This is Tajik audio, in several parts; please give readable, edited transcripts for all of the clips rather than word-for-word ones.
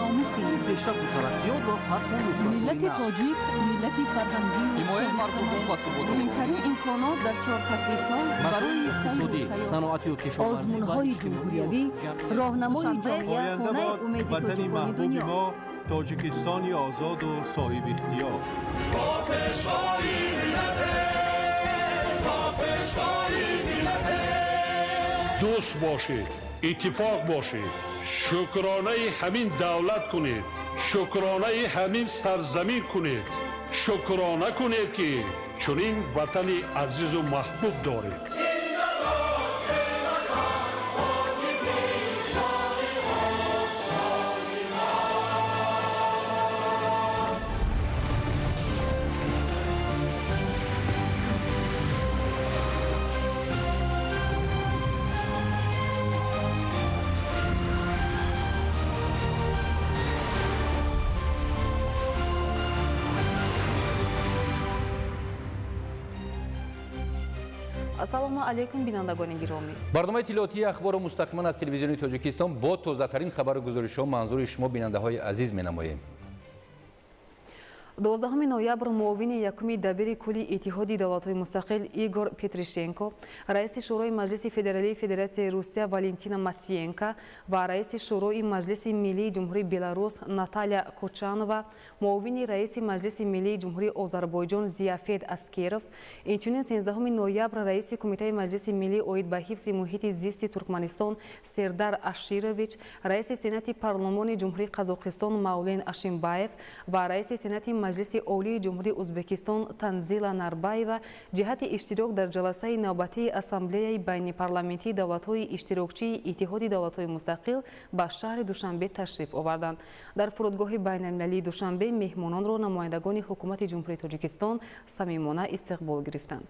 Номуси Пешрафту тараққиёт ва фатҳу миллати тоҷик, миллати фарҳангию ҳимояи марзубум ва суботу муҳимтарин имконот дар чор фасли сол барои сайру сайёҳат, саноатию кишоварзӣ ва озмунҳои ҷумҳуриявӣ, роҳнамои ҷомеа, хонаи умеди Ватани тоҷикони маҳбуби дунё. мо, Тоҷикистони озоду соҳибихтиёр. Бо пешвои миллате, бо пешвои миллате. Дӯст бошед, иттифоқ бошед, шукронаи ҳамин давлат кунед, шукронаи ҳамин сарзамин кунед, шукрона кунед, ки чунин ватани азизу маҳбуб доред. Ассалому алайкум, бинандагони гиромӣ. Барномаи иттилоотии Ахборро мустақиман аз Телевизиони Тоҷикистон бо тозатарин хабару гузоришҳо манзури шумо, бинандаҳои азиз, менамоем. 12 ноябр муовини якуми дабири кулли Иттиҳоди давлатҳои мустақил Игор Петришенко, раиси Шӯрои Маҷлиси Федералии Федератсияи Русия Валентина Матвиенко ва раиси Шӯрои Маҷлиси Миллии Ҷумҳурии Беларус Наталья Кочанова, муовини раиси Маҷлиси Миллии Ҷумҳурии Озарбойҷон Зияфед Аскеров, инчунин 13 ноябр раиси Кумитаи Маҷлиси Миллӣ оид ба ҳифзи муҳити зисти Туркманистон Сердар Аширович, раиси Сенати Парлумони Ҷумҳурии Қазоқистон Маулен Ашимбаев ва раиси Сенати Маҷлиси Олии Ҷумҳурии Ӯзбекистон Танзила Нарбаева ҷиҳати иштирок дар ҷаласаи навбатии Ассамблеяи байнипарламентии давлатҳои иштирокчии Иттиҳоди давлатҳои мустақил ба шаҳри Душанбе ташриф оварданд. Дар фурудгоҳи байналмилалии Душанбе меҳмононро намояндагони ҳукумати Ҷумҳурии Тоҷикистон самимона истиқбол гирифтанд.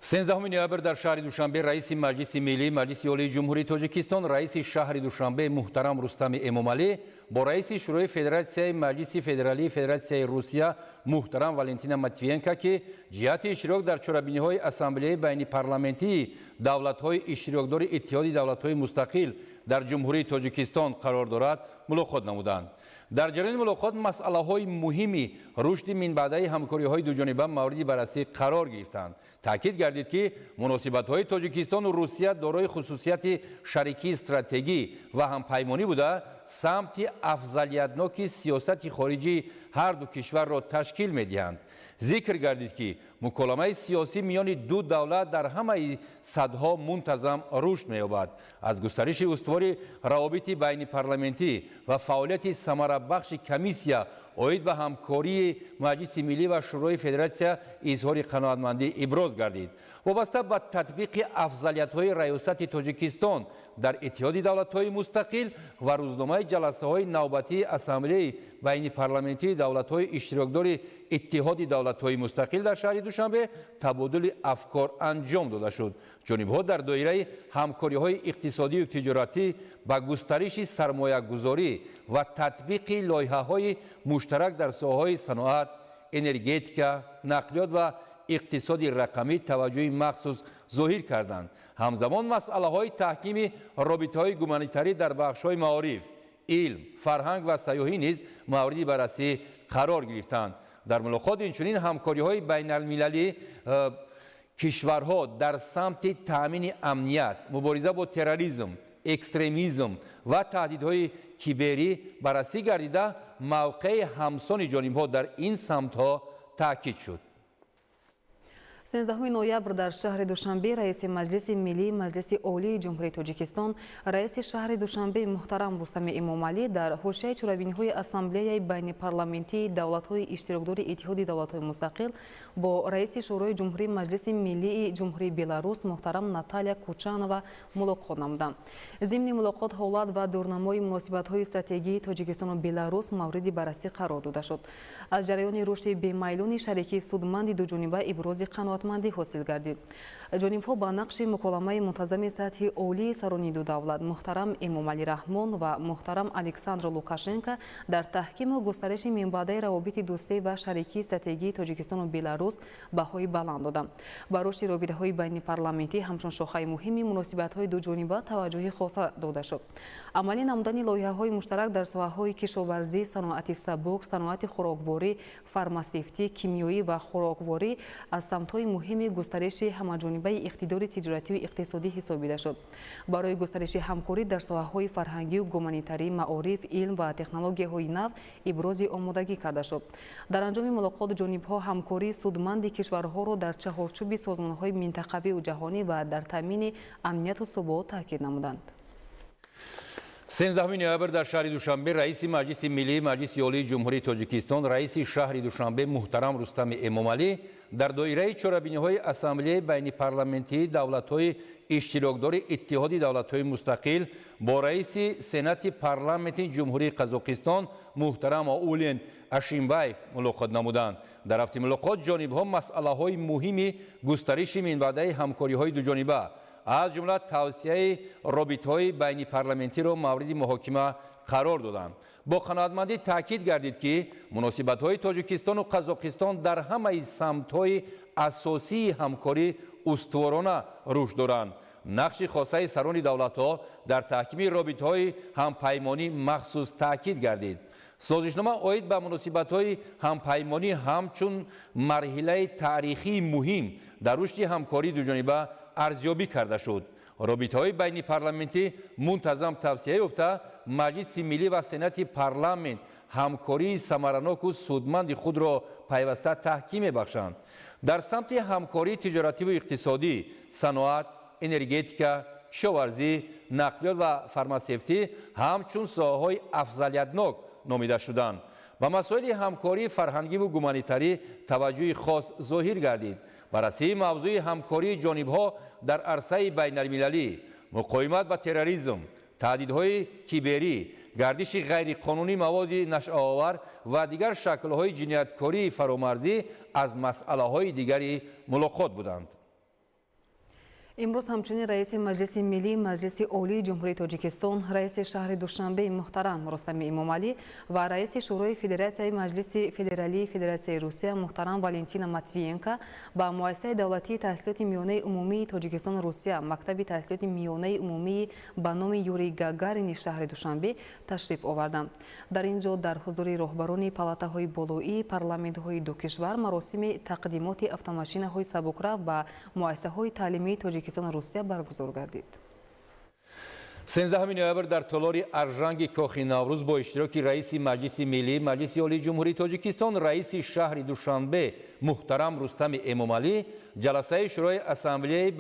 13 ноябр дар шаҳри Душанбе раиси Маҷлиси Миллӣ, Маҷлиси Олии Ҷумҳурии Тоҷикистон, раиси шаҳри Душанбе муҳтарам Рустами Эмомалӣ бо раиси Шӯрои Федератсияи Маҷлиси Федералии Федератсияи Русия муҳтарам Валентина Матвиенко, ки ҷиҳати иштирок дар чорабиниҳои Ассамблеяи байнипарламентии давлатҳои иштирокдори Иттиҳоди давлатҳои мустақил дар Ҷумҳурии Тоҷикистон қарор дорад, мулоқот намуданд. Дар ҷараёни мулоқот масъалаҳои муҳими рушди минбаъдаи ҳамкориҳои дуҷониба мавриди баррасӣ қарор гирифтанд. Таъкид гардид, ки муносибатҳои Тоҷикистону Русия дорои хусусияти шарикии стратегӣ ва ҳампаймонӣ буда, самти афзалиятноки сиёсати хориҷии ҳарду кишварро ташкил медиҳанд. Зикр гардид, ки муколамаи сиёсӣ миёни ду давлат дар ҳамаи сатҳҳо мунтазам рушд меёбад. Аз густариши устувори равобити байнипарламентӣ ва фаъолияти самарабахши комиссия оид ба ҳамкории Маҷлиси Миллӣ ва Шӯрои Федератсия изҳори қаноатмандӣ иброз гардид. Вобаста ба татбиқи афзалиятҳои раёсати Тоҷикистон дар Иттиҳоди давлатҳои мустақил ва рӯзномаи ҷаласаҳои навбатии Ассамблеяи байнипарламентии давлатҳои иштирокдори Иттиҳоди давлатҳои мустақил дар шаҳри Душанбе табодули афкор анҷом дода шуд. Ҷонибҳо дар доираи ҳамкориҳои иқтисодию тиҷоратӣ ба густариши сармоягузорӣ ва татбиқи лоиҳаҳои муштарак дар соҳаҳои саноат, энергетика, нақлиёт ва иқтисоди рақамӣ таваҷҷӯҳи махсус зоҳир карданд. Ҳамзамон масъалаҳои таҳкими робитаҳои гуманитарӣ дар бахшҳои маориф, илм, фарҳанг ва сайёҳӣ низ мавриди баррасӣ қарор гирифтанд. Дар мулоқот инчунин ҳамкориҳои байналмилалӣ кишварҳо дар самти таъмини амният, мубориза бо терроризм, экстремизм ва таҳдидҳои киберӣ баррасӣ гардида, мавқеи ҳамсони ҷонибҳо дар ин самтҳо таъкид шуд. 13 ноябр дар шаҳри Душанбе раиси Маҷлиси Миллии Маҷлиси Олии Ҷумҳурии Тоҷикистон, раиси шаҳри Душанбе муҳтарам Рустами Эмомалӣ дар ҳошияи чорабиниҳои Ассамблеяи байнипарламентии давлатҳои иштирокдори Иттиҳоди давлатҳои мустақил бо раиси Шӯрои Ҷумҳурии Маҷлиси Миллии Ҷумҳурии Беларус муҳтарам Наталья Кучанова мулоқот намуданд. Зимни мулоқот ҳолат ва дурнамои муносибатҳои стратегии Тоҷикистону Беларус мавриди баррасӣ қарор дода шуд. Аз ҷараёни рушди бемайлони шарикии судманди дуҷониба ибрози қаноатмандӣ қаноатмандӣ ҳосил гардид. Ҷонибҳо ба нақши муколамаи мунтазами сатҳи олии сарони ду давлат, муҳтарам Эмомалӣ Раҳмон ва муҳтарам Александр Лукашенко, дар таҳкиму густариши минбаъдаи равобити дӯстӣ ва шарикии стратегии Тоҷикистону Беларус баҳои баланд доданд. Ба рушди робитаҳои байнипарламентӣ ҳамчун шохаи муҳими муносибатҳои дуҷониба таваҷҷӯҳи хоса дода шуд. Амалӣ намудани лоиҳаҳои муштарак дар соҳаҳои кишоварзӣ, саноати сабук, саноати хӯрокворӣ, фармасевтӣ, кимиёӣ ва хӯрокворӣ аз самтҳои муҳими густариши ҳамаҷонибаи иқтидори тиҷоратию иқтисодӣ ҳисобида шуд. Барои густариши ҳамкорӣ дар соҳаҳои фарҳангию гуманитарӣ, маориф, илм ва технологияҳои нав ибрози омодагӣ карда шуд. Дар анҷоми мулоқот ҷонибҳо ҳамкории судманди кишварҳоро дар чаҳорчӯби созмонҳои минтақавию ҷаҳонӣ ва дар таъмини амнияту субот таъкид намуданд. 13 ноябр дар шаҳри Душанбе раиси Маҷлиси Миллии Маҷлиси Олии Ҷумҳурии Тоҷикистон, раиси шаҳри Душанбе муҳтарам Рустами Эмомалӣ дар доираи чорабиниҳои Ассамблеяи байнипарламентии давлатҳои иштирокдори Иттиҳоди давлатҳои мустақил бо раиси Сенати парламенти Ҷумҳурии Қазоқистон муҳтарам Маулен Ашимбаев мулоқот намуданд. Дар рафти мулоқот ҷонибҳо масъалаҳои муҳими густариши минбаъдаи ҳамкориҳои дуҷониба, аз ҷумла тавсияи робитаҳои байнипарламентиро мавриди муҳокима қарор доданд. Бо қаноатмандӣ таъкид гардид, ки муносибатҳои Тоҷикистону Қазоқистон дар ҳамаи самтҳои асосии ҳамкорӣ устуворона рушд доранд. Нақши хосаи сарони давлатҳо дар таҳкими робитаҳои ҳампаймонӣ махсус таъкид гардид. Созишнома оид ба муносибатҳои ҳампаймонӣ ҳамчун марҳилаи таърихии муҳим дар рушди ҳамкории дуҷониба арзёбӣ карда шуд. Робитаҳои байнипарламентӣ мунтазам тавсия ёфта, Маҷлиси Миллӣ ва Сенати парламент ҳамкории самараноку судманди худро пайваста таҳким мебахшанд. Дар самти ҳамкории тиҷоративу иқтисодӣ, саноат, энергетика, кишоварзӣ, нақлиёт ва фармасевтӣ ҳамчун соҳаҳои афзалиятнок номида шуданд. Ба масоили ҳамкории фарҳангиву гуманитарӣ таваҷҷӯҳи хос зоҳир гардид. Баррасии мавзӯи ҳамкории ҷонибҳо дар арсаи байналмилалӣ, муқовимат ба терроризм, таҳдидҳои киберӣ, гардиши ғайриқонунии маводи нашъаовар ва дигар шаклҳои ҷинояткории фаромарзӣ аз масъалаҳои дигари мулоқот буданд. Имрӯз ҳамчунин раиси Маҷлиси Миллии Маҷлиси Олии Ҷумҳурии Тоҷикистон, раиси шаҳри Душанбе муҳтарам Рустами Эмомалӣ ва раиси Шӯрои Федератсияи Маҷлиси Федералии Федератсияи Русия муҳтарам Валентина Матвиенко ба Муассисаи давлатии таҳсилоти миёнаи умумии Тоҷикистону Русия, мактаби таҳсилоти миёнаи умумии ба номи Юрий Гагарини шаҳри Душанбе ташриф оварданд. Дар ин ҷо дар ҳузури роҳбарони палатаҳои болоии парламентҳои ду кишвар маросими тақдимоти автомошинаҳои сабукрав ба муассисаҳои таълимии Тоҷикистону Русия баргузор гардид. 13 ноябр дар толори Аржанги Кохи Наврӯз бо иштироки раиси Маҷлиси Миллии Маҷлиси Олии Ҷумҳурии Тоҷикистон, раиси шаҳри Душанбе муҳтарам Рустами Эмомалӣ ҷаласаи Шӯрои Ассамблеяи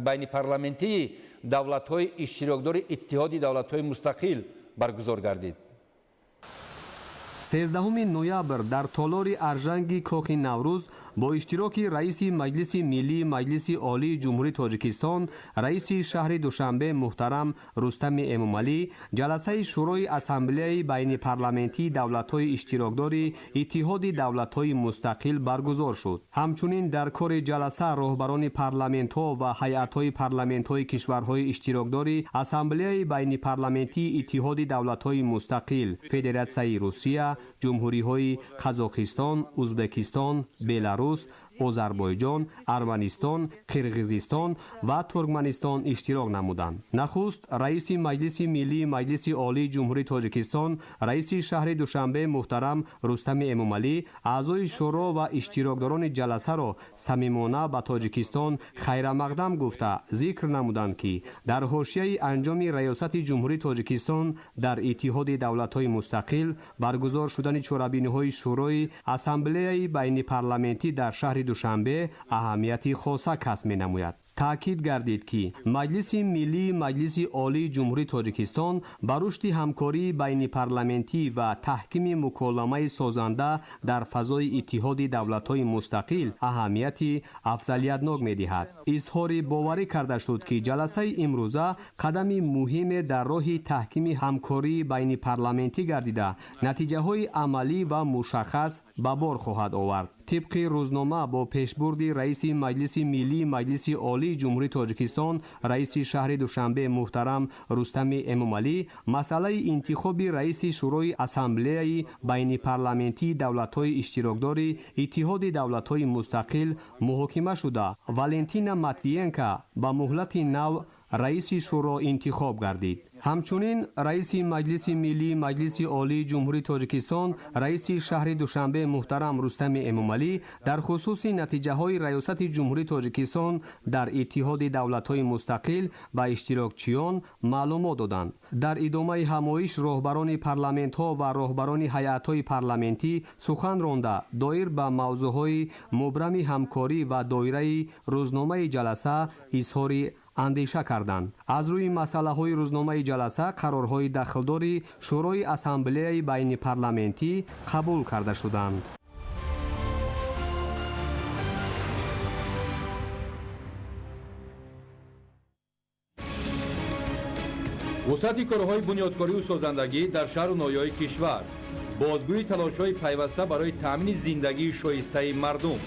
байнипарламентии давлатҳои иштирокдори Иттиҳоди давлатҳои мустақил баргузор гардид. 13 ноябр дар толори Аржанги Кохи Наврӯз бо иштироки раиси Маҷлиси Миллии Маҷлиси Олии Ҷумҳурии Тоҷикистон, раиси шаҳри Душанбе муҳтарам Рустами Эмомалӣ ҷаласаи Шӯрои Ассамблеяи байнипарламентии давлатҳои иштирокдори Иттиҳоди давлатҳои мустақил баргузор шуд. Ҳамчунин дар кори ҷаласа роҳбарони парламентҳо ва ҳайатҳои парламентҳои кишварҳои иштирокдори Ассамблеяи байнипарламентии Иттиҳоди давлатҳои мустақил, Федератсияи Русия, ҷумҳуриҳои Қазоқистон, Узбекистон, Беларус, Озарбойҷон, Арманистон, Қирғизистон ва Туркманистон иштирок намуданд. Нахуст раиси Маҷлиси Миллии Маҷлиси Олии Ҷумҳурии Тоҷикистон, раиси шаҳри Душанбе муҳтарам Рустами Эмомалӣ аъзои шӯро ва иштирокдорони ҷаласаро самимона ба Тоҷикистон хайрамақдам гуфта, зикр намуданд, ки дар ҳошияи анҷоми раёсати Ҷумҳурии Тоҷикистон дар Иттиҳоди давлатҳои мустақил баргузор шудани чорабиниҳои Шӯрои Ассамблеяи байнипарламентӣ дар шаҳри Душанбе аҳамияти хоса касб менамояд. Таъкид гардид, ки Маҷлиси Миллии Маҷлиси Олии Ҷумҳурии Тоҷикистон ба рушди ҳамкории байнипарламентӣ ва таҳкими муколамаи созанда дар фазои Иттиҳоди давлатҳои мустақил аҳамияти афзалиятнок медиҳад. Изҳори боварӣ карда шуд, ки ҷаласаи имрӯза қадами муҳиме дар роҳи таҳкими ҳамкории байнипарламентӣ гардида, натиҷаҳои амалӣ ва мушаххас ба бор хоҳад овард. Тибқи рӯзнома бо пешбурди раиси Маҷлиси Миллии Маҷлиси Олии Ҷумҳурии Тоҷикистон, раиси шаҳри Душанбе муҳтарам Рустами Эмомалӣ масъалаи интихоби раиси Шӯрои Ассамблеяи байнипарламентии давлатҳои иштирокдори Иттиҳоди давлатҳои мустақил муҳокима шуда, Валентина Матвиенко ба муҳлати нав раиси шӯро интихоб гардид. Ҳамчунин раиси Маҷлиси Миллии Маҷлиси Олии Ҷумҳурии Тоҷикистон, раиси шаҳри Душанбе муҳтарам Рустами Эмомалӣ дар хусуси натиҷаҳои Раёсати Ҷумҳурии Тоҷикистон дар Иттиҳоди давлатҳои мустақил ба иштирокчиён маълумот доданд. Дар идомаи ҳамоиш роҳбарони парламентҳо ва роҳбарони ҳайатҳои парламентӣ сухан ронда, доир ба мавзӯъҳои мубрами ҳамкорӣ ва доираи рӯзномаи ҷаласа изҳори андеша карданд. Аз рӯи масъалаҳои рӯзномаи ҷаласа қарорҳои дахлдори Шӯрои Ассамблеяи байнипарламентӣ қабул карда шуданд. Вусъати корҳои бунёдкорию созандагӣ дар шаҳру ноҳияҳои кишвар, бозгӯи талошҳои пайваста барои таъмини зиндагии шоистаи мардум,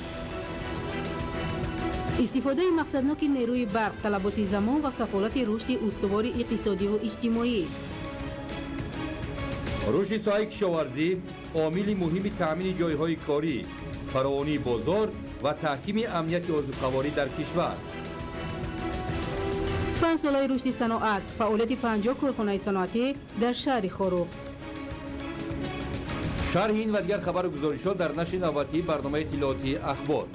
истифодаи мақсадноки нерӯи барқ, талаботи замон ва кафолати рушди устувори иқтисодиву иҷтимоӣ, рушди соҳаи кишоварзӣ омили муҳими таъмини ҷойҳои корӣ, фаровонии бозор ва таҳкими амнияти озуқаворӣ дар кишвар. 5 солаи рушди саноат, фаъолияти 50 корхонаи саноатӣ дар шаҳри Хоруғ. Шарҳи ин ва дигар хабару гузоришҳо дар нашри навбатии барномаи иттилоотии «Ахбор».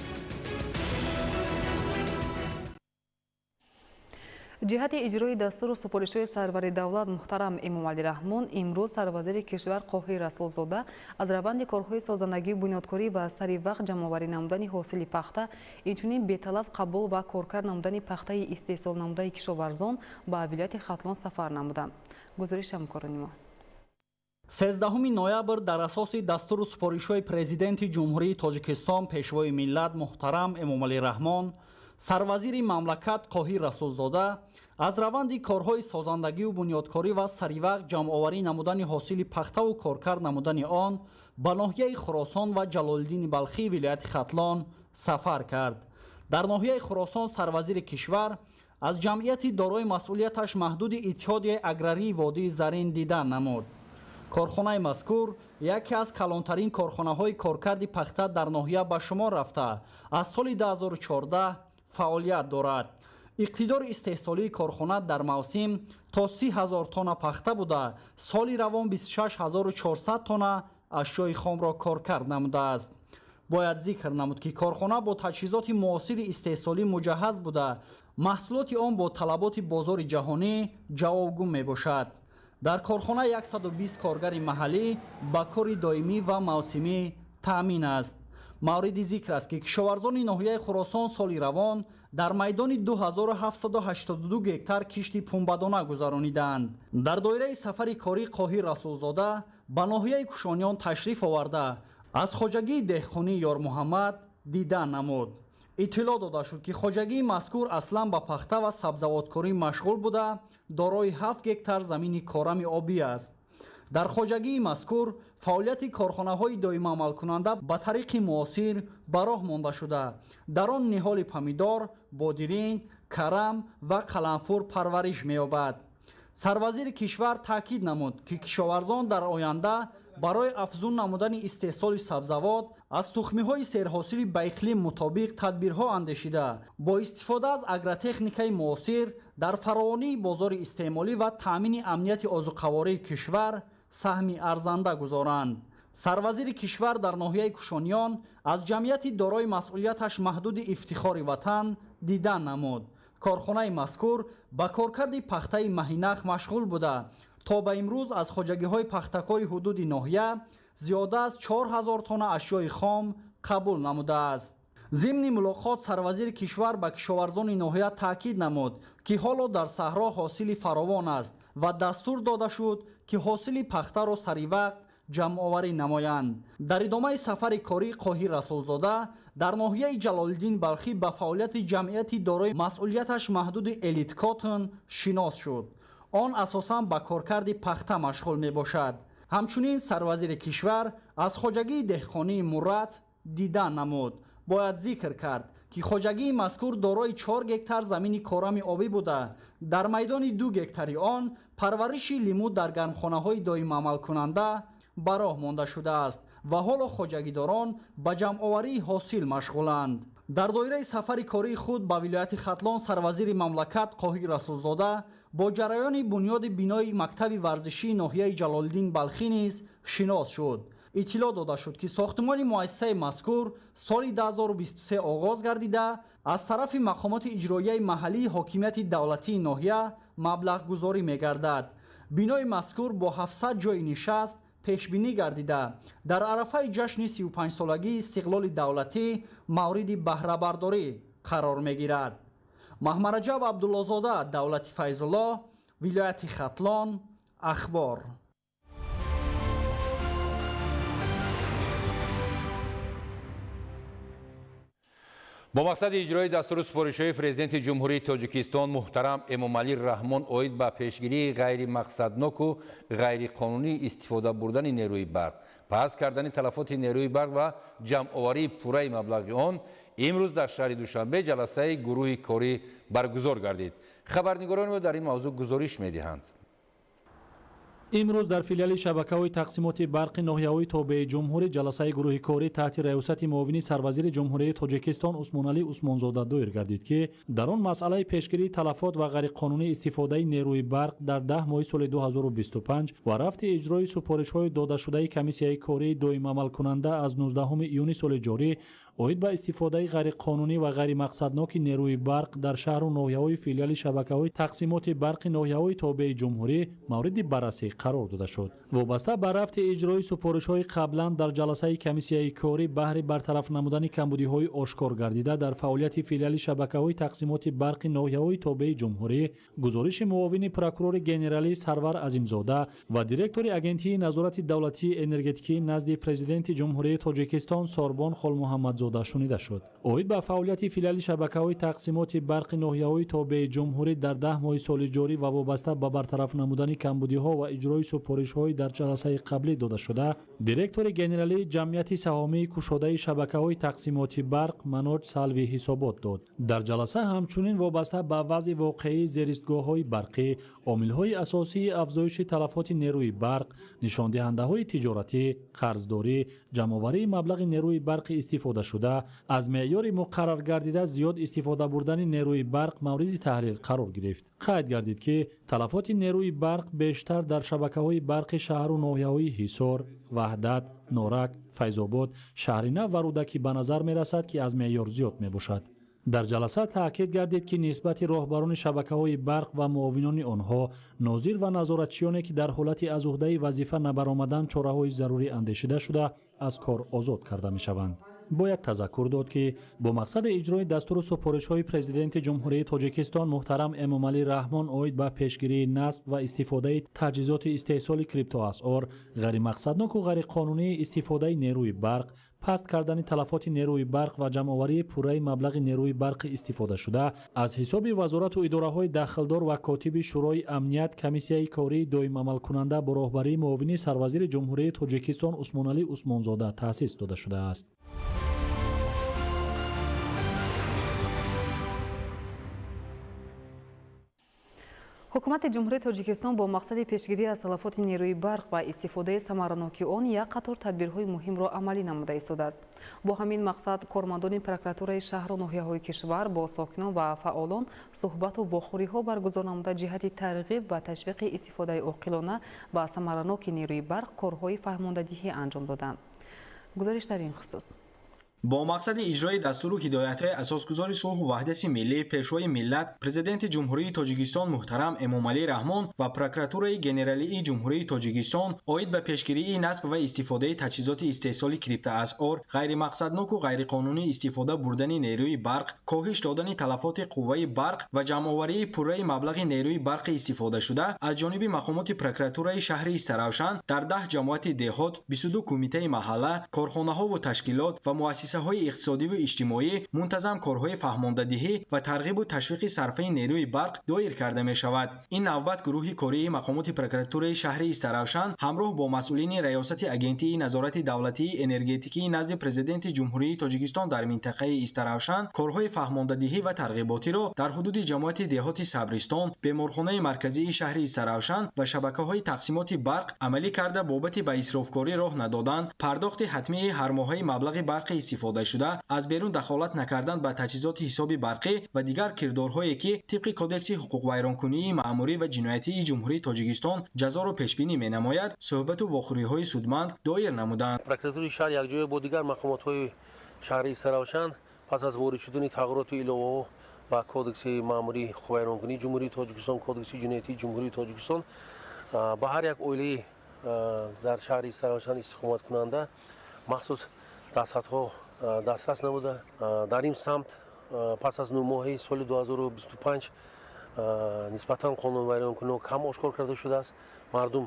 Ҷиҳати иҷрои дастуру супоришҳои сарвари давлат муҳтарам Эмомалӣ Раҳмон имрӯз сарвазири кишвар Қоҳир Расулзода аз раванди корҳои созандагию бунёдкорӣ ва сари вақт ҷамъоварӣ намудани ҳосили пахта, инчунин беталаф қабул ва коркард намудани пахтаи истеҳсол намудаи кишоварзон ба вилояти Хатлон сафар намуданд. Гузориши ҳамкорони мо. 13 ноябр дар асоси дастуру супоришҳои Президенти Ҷумҳурии Тоҷикистон, Пешвои миллат муҳтарам Эмомалӣ Раҳмон, сарвазири мамлакат Қоҳир Расулзода аз раванди корҳои созандагию бунёдкорӣ ва саривақт ҷамъоварӣ намудани ҳосили пахтаву коркард намудани он ба ноҳияи Хуросон ва Ҷалолиддини Балхии вилояти Хатлон сафар кард. Дар ноҳияи Хуросон сарвазири кишвар аз ҷамъияти дорои масъулияташ маҳдуди Иттиҳодияи аграрии водии Зарин дидан намуд. Корхонаи мазкур яке аз калонтарин корхонаҳои коркарди пахта дар ноҳия ба шумор рафта, аз соли 2014 фаъолият дорад. Иқтидори истеҳсолии корхона дар мавсим то 30 000 тонна пахта буда, соли равон 26 400 тонна ашёи хомро коркард намудааст. Бояд зикр намуд, ки корхона бо таҷҳизоти муосири истеҳсолӣ муҷаҳҳаз буда, маҳсулоти он бо талаботи бозори ҷаҳонӣ ҷавобгӯ мебошад. Дар корхона 120 коргари маҳаллӣ ба кори доимӣ ва мавсимӣ таъмин аст. Мавриди зикр аст, ки кишоварзони ноҳияи Хуросон соли равон дар майдони 2782 гектар кишти пунбадона гузаронидаанд. Дар доираи сафари корӣ Қоҳир Расулзода ба ноҳияи Кушониён ташриф оварда, аз хоҷагии деҳқонии Ёрмуҳаммад дидан намуд. Иттилоъ дода шуд, ки хоҷагии мазкур аслан ба пахта ва сабзавоткорӣ машғул буда, дорои 7 гектар замини корами обӣ аст. Дар хоҷагии мазкур фаъолияти корхонаҳои доимаамалкунанда ба тариқи муосир ба роҳ монда шуда, дар он ниҳоли помидор, бодиринг, карам ва қаламфур парвариш меёбад. Сарвазири кишвар таъкид намуд, ки кишоварзон дар оянда барои афзун намудани истеҳсоли сабзавот аз тухмиҳои серҳосили ба иқлим мутобиқ тадбирҳо андешида, бо истифода аз агротехникаи муосир дар фаровонии бозори истеъмолӣ ва таъмини амнияти озуқавории кишвар саҳми арзанда гузоранд. Сарвазири кишвар дар ноҳияи Кушониён аз ҷамъияти дорои масъулияташ маҳдуди «Ифтихори ватан» дидан намуд. Корхонаи мазкур ба коркарди пахтаи маҳинах машғул буда, то ба имрӯз аз хоҷагиҳои пахтакори ҳудуди ноҳия зиёда аз 4000 тонна ашёи хом қабул намудааст. Зимни мулоқот сарвазири кишвар ба кишоварзони ноҳия таъкид намуд, ки ҳоло дар саҳро ҳосили фаровон аст ва дастур дода шуд, ки ҳосили пахтаро саривақт ҷамъоварӣ намоянд. Дар идомаи сафари корӣ Қоҳир Расулзода дар ноҳияи Ҷалолиддин Балхӣ ба фаъолияти ҷамъияти дорои масъулияташ маҳдуди «Элиткотн» шинос шуд. Он асосан ба коркарди пахта машғул мебошад. Ҳамчунин сарвазири кишвар аз хоҷагии деҳқонии «Мурат» дидан намуд. Бояд зикр кард, ки хоҷагии мазкур дорои 4 гектар замини корами обӣ буда, дар майдони 2 гектари он парвариши лимӯ дар гармхонаҳои доимаамалкунанда ба роҳ монда шудааст ва ҳоло хоҷагидорон ба ҷамъоварии ҳосил машғуланд. Дар доираи сафари кории худ ба вилояти Хатлон сарвазири мамлакат Қоҳир Расулзода бо ҷараёни бунёди бинои мактаби варзишии ноҳияи Ҷалолиддин Балхӣ низ шинос шуд. Иттилоъ дода шуд, ки сохтмони муассисаи мазкур соли 2023 оғоз гардида, аз тарафи мақомоти иҷроияи маҳаллии ҳокимияти давлатии ноҳия маблағгузорӣ мегардад. Бинои мазкур бо 700 ҷойи нишаст пешбинӣ гардида, дар арафаи ҷашни 35-солагии истиқлоли давлатӣ мавриди баҳрабардорӣ қарор мегирад. Маҳмараҷаб Абдуллозода, Давлати Файзуллоҳ, вилояти Хатлон, Ахбор. Бо мақсади иҷрои дастуру супоришҳои Президенти Ҷумҳурии Тоҷикистон муҳтарам Эмомалӣ Раҳмон оид ба пешгирии ғайримақсадноку ғайриқонунӣ истифода бурдани нерӯи барқ, паст кардани талафоти нерӯи барқ ва ҷамъоварии пурраи маблағи он, имрӯз дар шаҳри Душанбе ҷаласаи гурӯҳи корӣ баргузор гардид. Хабарнигорони мо дар ин мавзӯъ гузориш медиҳанд. Имрӯз дар филиали шабакаҳои тақсимоти барқи ноҳияҳои тобеи ҷумҳурӣ ҷаласаи гурӯҳи корӣ таҳти раёсати муовини сарвазири Ҷумҳурии Тоҷикистон Усмоналӣ Усмонзода доир гардид, ки дар он масъалаи пешгирии талафот ва ғайриқонунӣ истифодаи нерӯи барқ дар 10 моҳи соли 2025 ва рафти иҷрои супоришҳои додашудаи комиссияи кории доимамалкунанда аз 19 июни соли ҷорӣ оид ба истифодаи ғайриқонунӣ ва ғайримақсадноки нерӯи барқ дар шаҳру ноҳияҳои филиали шабакаҳои тақсимоти барқи ноҳияҳои тобеи ҷумҳурӣ мавриди баррасӣ қарор дода шуд. Вобаста ба рафти иҷрои супоришҳои қаблан дар ҷаласаи комиссияи корӣ баҳри бартараф намудани камбудиҳои ошкор гардида дар фаъолияти филиали шабакаҳои тақсимоти барқи ноҳияҳои тобеи ҷумҳурӣ, гузориши муовини прокурори генералӣ Сарвар Азимзода ва директори Агентии назорати давлатии энергетикӣ назди Президенти Ҷумҳурии Тоҷикистон Сорбон Холмуҳаммадзода шунида шуд. Оид ба фаъолияти филиали шабакаҳои тақсимоти барқи ноҳияҳои тобеи ҷумҳурӣ дар 10 моҳи соли ҷорӣ ва вобаста ба бартараф намудани камбудиҳо ва иҷрои супоришҳои дар ҷаласаи қаблӣ додашуда, директори генералии ҷамъияти саҳомии кушодаи шабакаҳои тақсимоти барқ Маноҷ Салви ҳисобот дод. Дар ҷаласа ҳамчунин вобаста ба вазъи воқеии зеристгоҳҳои барқӣ, омилҳои асосии афзоиши талафоти нерӯи барқ, нишондиҳандаҳои тиҷоратӣ, қарздорӣ, ҷамъоварии маблағи нерӯи барқи истифодашуда, аз меъёри муқарраргардида зиёд истифода бурдани нерӯи барқ мавриди таҳлил қарор гирифт. Қайд гардид, ки талафоти нерӯи барқ бештар дар шабакаҳои барқи шаҳру ноҳияҳои Ҳисор, Ваҳдат, Норак, Файзобод, Шаҳринав ва Рӯдакӣ ба назар мерасад, ки аз меъёр зиёд мебошад. Дар ҷаласа таъкид гардид, ки нисбати роҳбарони шабакаҳои барқ ва муовинони онҳо, нозир ва назоратчиёне, ки дар ҳолати аз уҳдаи вазифа набаромадан чораҳои зарурӣ андешида шуда, аз кор озод карда мешаванд. Бояд тазаккур дод, ки бо мақсади иҷрои дастуру супоришҳои Президенти Ҷумҳурии Тоҷикистон муҳтарам Эмомалӣ Раҳмон оид ба пешгирии насб ва истифодаи таҷҳизоти истеҳсоли криптоасъор, ғайримақсадноку ғайриқонунии истифодаи нерӯи барқ, паст кардани талафоти нерӯи барқ ва ҷамъоварии пурраи маблағи нерӯи барқи истифодашуда аз ҳисоби вазорату идораҳои дахлдор ва котиби Шӯрои амният, комиссияи кории доимамалкунанда бо роҳбарии муовини сарвазири Ҷумҳурии Тоҷикистон Усмоналӣ Усмонзода таъсис дода шудааст. Ҳукумати Ҷумҳурии Тоҷикистон бо мақсади пешгирӣ аз талафоти нерӯи барқ ва истифодаи самараноки он як қатор тадбирҳои муҳимро амалӣ намуда истодааст. Бо ҳамин мақсад кормандони прокуратураи шаҳру ноҳияҳои кишвар бо сокинон ва фаъолон суҳбату вохӯриҳо баргузор намуда, ҷиҳати тарғиб ва ташвиқи истифодаи оқилона ва самараноки нерӯи барқ корҳои фаҳмондадиҳӣ анҷом доданд. Гузориш дар ин хусус. Бо мақсади иҷрои дастуру ҳидоятҳои асосгузори сулҳу ваҳдати миллӣ, Пешвои миллат, Президенти Ҷумҳурии Тоҷикистон муҳтарам Эмомалӣ Раҳмон ва Прокуратураи Генералии Ҷумҳурии Тоҷикистон оид ба пешгирии насб ва истифодаи таҷҳизоти истеҳсоли криптоасъор, ғайримақсадноку ғайриқонунӣ истифода бурдани нерӯи барқ, коҳиш додани талафоти қувваи барқ ва ҷамъоварии пурраи маблағи нерӯи барқи истифодашуда аз ҷониби мақомоти прокуратураи шаҳри Истаравшан дар 10 ҷамоати деҳот, 22 кумитаи маҳалла, корхонаҳову ташкилот ва муассисаҳои Муассисаҳои иқтисодиву иҷтимоӣ мунтазам корҳои фаҳмондадиҳӣ ва тарғибу ташвиқи сарфаи нерӯи барқ доир карда мешавад. Ин навбат гурӯҳи кории мақомоти прокуратураи шаҳри Истаравшан ҳамроҳ бо масъулини Раёсати Агентии назорати давлатии энергетикии назди Президенти Ҷумҳурии Тоҷикистон дар минтақаи Истаравшан корҳои фаҳмондадиҳӣ ва тарғиботиро дар ҳудуди ҷамоати деҳоти Сабристон, беморхонаи марказии шаҳри Истаравшан ва шабакаҳои тақсимоти барқ амалӣ карда, бобати ба исрофкорӣ роҳ надодан, пардохти ҳатмии ҳармоҳаи маблағи барқи истифодашуда, аз берун дахолат накардан ба таҷҳизоти ҳисоби барқӣ ва дигар кирдорҳое, ки тибқи Кодекси ҳуқуқвайронкунии маъмурӣ ва ҷиноятии Ҷумҳурии Тоҷикистон ҷазоро пешбинӣ менамояд, суҳбату вохӯриҳои судманд доир намуданд. Прокуратураи шаҳр якҷоя бо дигар мақомотҳои шаҳри Истаравшан пас аз ворид шудани тағйироту иловаҳо ба Кодекси маъмурии ҳуқуқвайронкунии Ҷумҳурии Тоҷикистон, Кодекси ҷиноятии Ҷумҳурии Тоҷикистон ба ҳар як оилаи дар шаҳри Истаравшан истиқоматкунанда махсус дастхатҳо дастрас намуда, дар ин самт пас аз 9 моҳи соли 2025 нисбатан қонунвайронкуниҳо кам ошкор карда шудааст. Мардум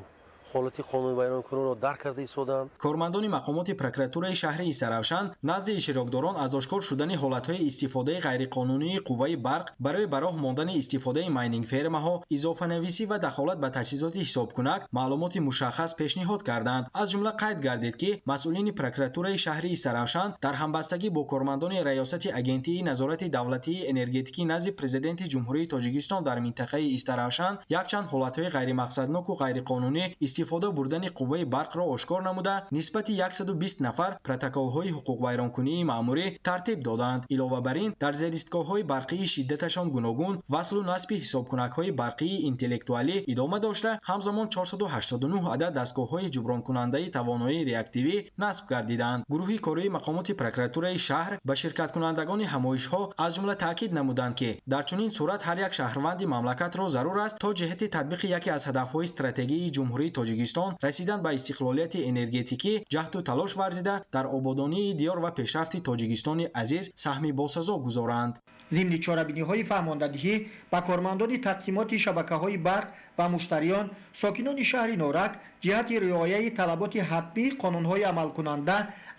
ҳолати қонунвайронкуниро дарк карда истодаанд. Кормандони мақомоти прокуратураи шаҳри Истаравшан назди иштирокдорон аз ошкор шудани ҳолатҳои истифодаи ғайриқонунии қувваи барқ барои ба роҳ мондани истифодаи майнинг-фермаҳо, изофанависӣ ва дахолат ба таҷҳизоти ҳисобкунак маълумоти мушаххас пешниҳод карданд. Аз ҷумла қайд гардид, ки масъулини прокуратураи шаҳри Истаравшан дар ҳамбастагӣ бо кормандони Раёсати Агентии назорати давлатии энергетикӣ назди Президенти Ҷумҳурии Тоҷикистон дар минтақаи Истаравшан якчанд ҳолатҳои ғайримақсадноку ғайриқонунӣ истифода бурдани қувваи барқро ошкор намуда, нисбати 120 нафар протоколҳои ҳуқуқвайронкунии маъмурӣ тартиб доданд. Илова бар ин, дар зеристгоҳҳои барқии шиддаташон гуногун васлу насби ҳисобкунакҳои барқии интеллектуалӣ идома дошта, ҳамзамон 489 адад дастгоҳҳои ҷубронкунандаи тавоноии реактивӣ насб гардиданд. Гурӯҳи кории мақомоти прокуратураи шаҳр ба ширкаткунандагони ҳамоишҳо аз ҷумла таъкид намуданд, ки дар чунин сурат ҳар як шаҳрванди мамлакатро зарур аст то ҷиҳати татбиқи яке аз ҳадафҳои стратегии Ҷумҳурии Тоҷикистон расидан ба истиқлолияти энергетикӣ ҷаҳду талош варзида, дар ободонии диёр ва пешрафти Тоҷикистони азиз саҳми босазо гузоранд. Зимни чорабиниҳои фаҳмондадиҳӣ ба кормандони тақсимоти шабакаҳои барқ ва муштариён, сокинони шаҳри Норак ҷиҳати риояи талаботи ҳатмии қонунҳои амалкунанда,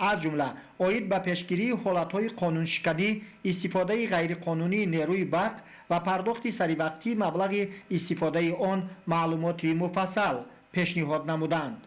аз ҷумла оид ба пешгирии ҳолатҳои қонуншиканӣ, истифодаи ғайриқонунии нерӯи барқ ва пардохти саривақтии маблағи истифодаи он маълумоти муфассал пешниҳод намуданд.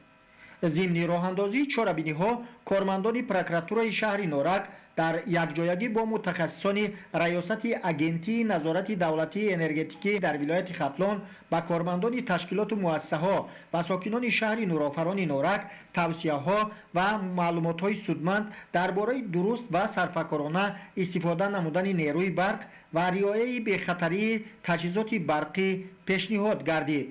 Зимни роҳандозии чорабиниҳо кормандони прокуратураи шаҳри Норак дар якҷоягӣ бо мутахассисони Раёсати Агентии назорати давлатии энергетикӣ дар вилояти Хатлон ба кормандони ташкилоту муассисаҳо ва сокинони шаҳри Нурофарони Норак тавсияҳо ва маълумотҳои судманд дар бораи дуруст ва сарфакорона истифода намудани нерӯи барқ ва риояи бехатарии таҷҳизоти барқӣ пешниҳод гардид.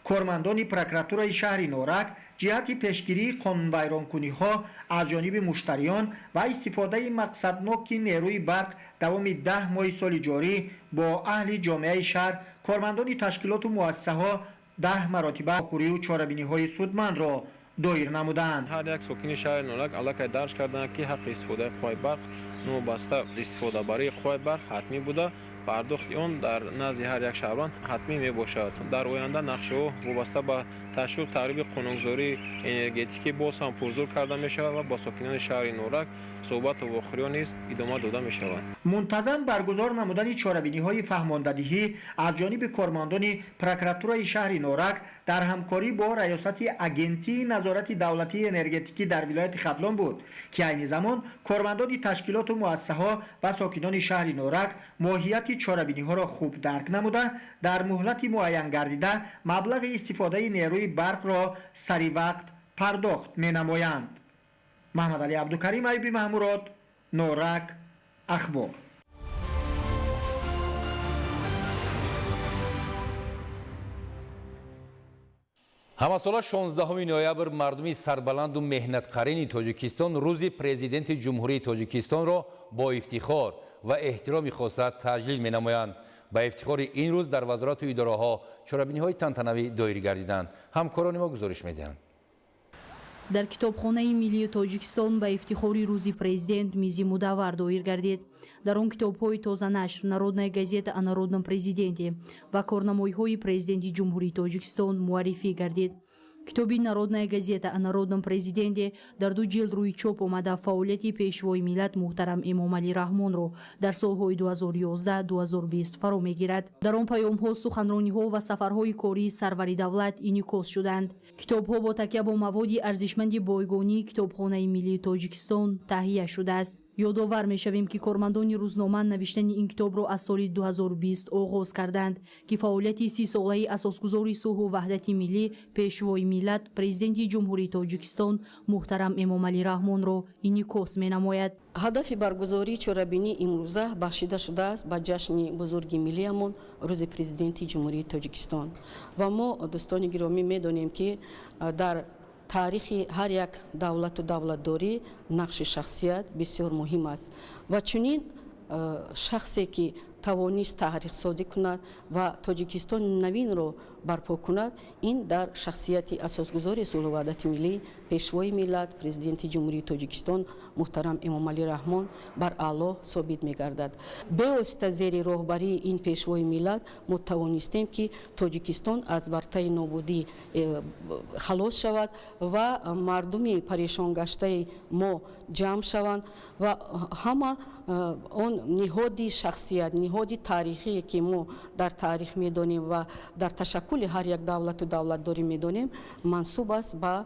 Кормандони прокуратураи шаҳри Норак ҷиҳати пешгирии қонунвайронкуниҳо аз ҷониби муштариён ва истифодаи мақсадноки нерӯи барқ давоми 10 моҳи соли ҷорӣ бо аҳли ҷомеаи шаҳр, кормандони ташкилоту муассисаҳо 10 маротиба хӯрию чорабиниҳои судмандро доир намуданд. Ҳар як сокини шаҳри Норак аллакай дарҷ карданд, ки ҳаққи истифодаи қувваи барқ новобаста истифодабарии қувваи барқ ҳатмӣ буда, пардохти он дар назди ҳар як шаҳрванд ҳатмӣ мебошад. Дар оянда нақшаҳо вобаста ба ташвиқ тарғиби қонунгузории энергетикӣ боз ҳам пурзур карда мешавад ва бо сокинони шаҳри Норак суҳбату вохӯриҳо низ идома дода мешавад. Мунтазам баргузор намудани чорабиниҳои фаҳмондадиҳӣ аз ҷониби кормандони прокуратураи шаҳри Норак дар ҳамкорӣ бо Раёсати Агентии назорати давлатии энергетикӣ дар вилояти Хатлон буд, ки айни замон кормандони ташкилоту муассисаҳо ва сокинони шаҳри Норак моҳияти чорабиниҳоро хуб дарк намуда, дар муҳлати муайян гардида маблағи истифодаи нерӯи барқро саривақт пардохт менамоянд. Маҳмадалӣ Абдукарим, Аюби Маҳмурод, Норак, Ахбор. Ҳамасола 16 ноябр мардуми сарбаланду меҳнатқарини Тоҷикистон рӯзи Президенти Ҷумҳурии Тоҷикистонро бо ифтихор ва эҳтироми хоса таҷлил менамоянд. Ба ифтихори ин рӯз дар вазорату идораҳо чорабиниҳои тантанавӣ доир гардиданд. Ҳамкорони мо гузориш медиҳанд. Дар китобхонаи миллии Тоҷикистон ба ифтихори рӯзи президент мизи мудаввар доир гардид. Дар он китобҳои тозанашр, Народная газета о народном президенте ва корнамоиҳои президенти Ҷумҳурии Тоҷикистон муаррифӣ гардид. Китоби «Народная газета о народном президенте» дар ду ҷилд рӯи чоп омада, фаъолияти Пешвои миллат муҳтарам Эмомалӣ Раҳмонро дар солҳои 2011-2020 фаро мегирад. Дар он паёмҳо, суханрониҳо ва сафарҳои кории сарвари давлат инъикос шуданд. Китобҳо бо такя бо маводи арзишманди бойгонии Китобхонаи миллии Тоҷикистон таҳия шудааст. Ёдовар мешавем, ки кормандони рӯзнома навиштани ин китобро аз соли 2020 оғоз карданд, ки фаъолияти 30-солаи асосгузори сулҳу ваҳдати миллӣ, Пешвои миллат, Президенти Ҷумҳурии Тоҷикистон муҳтарам Эмомалӣ Раҳмонро инъикос менамояд. Ҳадафи баргузории чорабинӣ имрӯза бахшида шудааст ба ҷашни бузурги миллиамон, Рӯзи Президенти Ҷумҳурии Тоҷикистон. Ва мо, дӯстони гиромӣ, медонем, ки дар таърихи ҳар як давлату давлатдорӣ нақши шахсият бисёр муҳим аст ва чунин шахсе, ки тавонист таърихсозӣ кунад ва Тоҷикистони навинро барпо кунад, ин дар шахсияти асосгузори сулҳу ваҳдати миллӣ, Пешвои миллат, Президенти Ҷумҳурии Тоҷикистон муҳтарам Эмомалӣ Раҳмон бар аъло собит мегардад. Бевосита зери роҳбарии ин Пешвои миллат мо тавонистем, ки Тоҷикистон аз вартаи нобудӣ халос шавад ва мардуми парешонгаштаи мо ҷамъ шаванд ва ҳама он ниҳоди шахсият, ниҳоди таърихие, ки мо дар таърих медонем ва дар ташаккули ҳар як давлату давлатдорӣ медонем, мансуб аст ба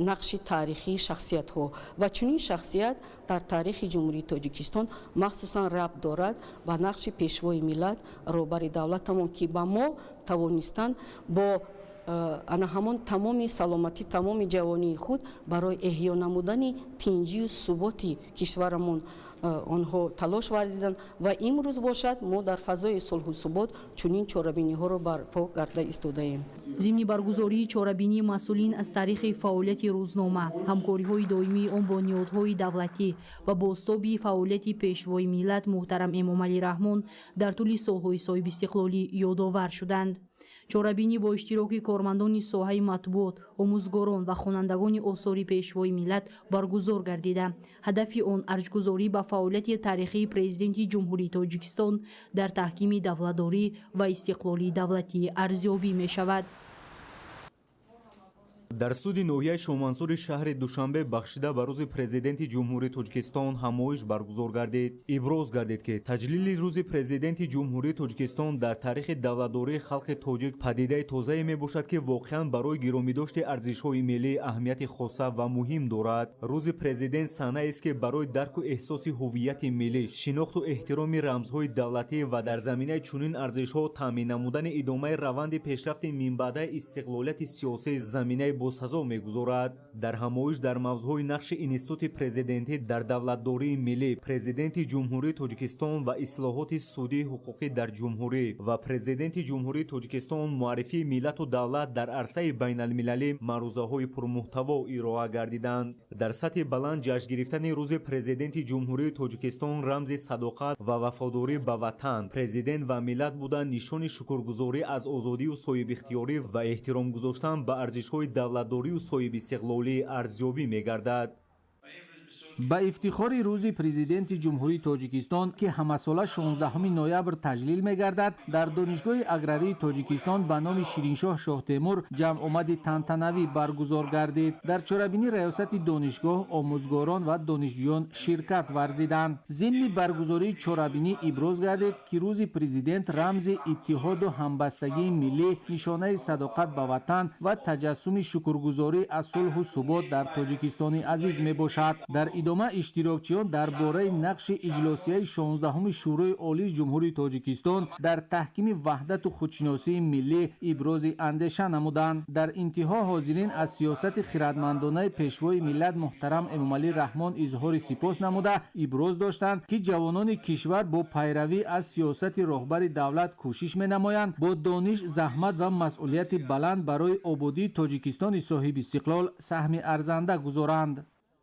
нақши таърихии шахсиятҳо. Ва чунин шахсият дар таърихи Ҷумҳурии Тоҷикистон махсусан рабт дорад ба нақши Пешвои миллат, роҳбари давлатамон, ки ба мо тавонистанд бо ана ҳамон тамоми саломатӣ, тамоми ҷавонии худ барои эҳё намудани тинҷию суботи кишварамон онҳо талош варзиданд. Ва имрӯз бошад, мо дар фазои сулҳу субот чунин чорабиниҳоро барпо карда истодаем. Зимни баргузории чорабинӣ масъулин аз таърихи фаъолияти рӯзнома, ҳамкориҳои доимии он бо ниҳодҳои давлатӣ ва бозтоби фаъолияти Пешвои миллат муҳтарам Эмомалӣ Раҳмон дар тӯли солҳои соҳибистиқлолӣ ёдовар шуданд. Чорабинӣ бо иштироки кормандони соҳаи матбуот, омӯзгорон ва хонандагони осори Пешвои миллат баргузор гардида, ҳадафи он арҷгузорӣ ба фаъолияти таърихии Президенти Ҷумҳурии Тоҷикистон дар таҳкими давлатдорӣ ва истиқлоли давлатӣ арзёбӣ мешавад. Дар суди ноҳияи Шоҳмансури шаҳри Душанбе бахшида ба Рӯзи Президенти Ҷумҳурии Тоҷикистон ҳамоиш баргузор гардид. Иброз гардид, ки таҷлили Рӯзи Президенти Ҷумҳурии Тоҷикистон дар таърихи давлатдории халқи тоҷик падидаи тозае мебошад, ки воқеан барои гиромидошти арзишҳои миллӣ аҳамияти хоса ва муҳим дорад. Рӯзи Президент саҳнаест, ки барои дарку эҳсоси ҳуввияти миллӣ, шинохту эҳтироми рамзҳои давлатӣ ва дар заминаи чунин арзишҳо таъмин намудани идомаи раванди пешрафти минбаъдаи истиқлолияти сиёсӣ заминаи босазо мегузорад. Дар ҳамоиш дар мавзӯъҳои нақши институти президентӣ дар давлатдории миллӣ, Президенти Ҷумҳурии Тоҷикистон ва ислоҳоти судии ҳуқуқӣ дар ҷумҳурӣ ва Президенти Ҷумҳурии Тоҷикистон, муаррифии миллату давлат дар арсаи байналмилалӣ маърузаҳои пурмуҳтаво ироа гардиданд. Дар сатҳи баланд ҷашн гирифтани Рӯзи Президенти Ҷумҳурии Тоҷикистон рамзи садоқат ва вафодорӣ ба ватан, президент ва миллат буда, нишони шукргузорӣ аз озодию соҳибихтиёрӣ ва эҳтиром гузоштан ба арзишҳои давлатдорию соҳибистиқлолӣ арзёбӣ мегардад. Ба ифтихори Рӯзи Президенти Ҷумҳурии Тоҷикистон, ки ҳамасола 16 ноябр таҷлил мегардад, дар Донишгоҳи аграрии Тоҷикистон ба номи Шириншоҳ Шоҳтемур ҷамъомади тантанавӣ баргузор гардид. Дар чорабинӣ раёсати донишгоҳ, омӯзгорон ва донишҷӯён ширкат варзиданд. Зимни баргузории чорабинӣ иброз гардид, ки Рӯзи Президент рамзи иттиҳоду ҳамбастагии миллӣ, нишонаи садоқат ба ватан ва таҷассуми шукргузорӣ аз сулҳу субот дар Тоҷикистони азиз мебошад. Дар идома иштирокчиён дар бораи нақши иҷлосияи 16-уми Шӯрои Олии Ҷумҳурии Тоҷикистон дар таҳкими ваҳдату худшиносии миллӣ ибрози андеша намуданд. Дар интиҳо ҳозирин аз сиёсати хиратмандонаи Пешвои миллат муҳтарам Эмомалӣ Раҳмон изҳори сипос намуда, иброз доштанд, ки ҷавонони кишвар бо пайравӣ аз сиёсати роҳбари давлат кӯшиш менамоянд бо дониш, заҳмат ва масъулияти баланд барои ободии Тоҷикистони соҳибистиқлол саҳми арзанда гузоранд.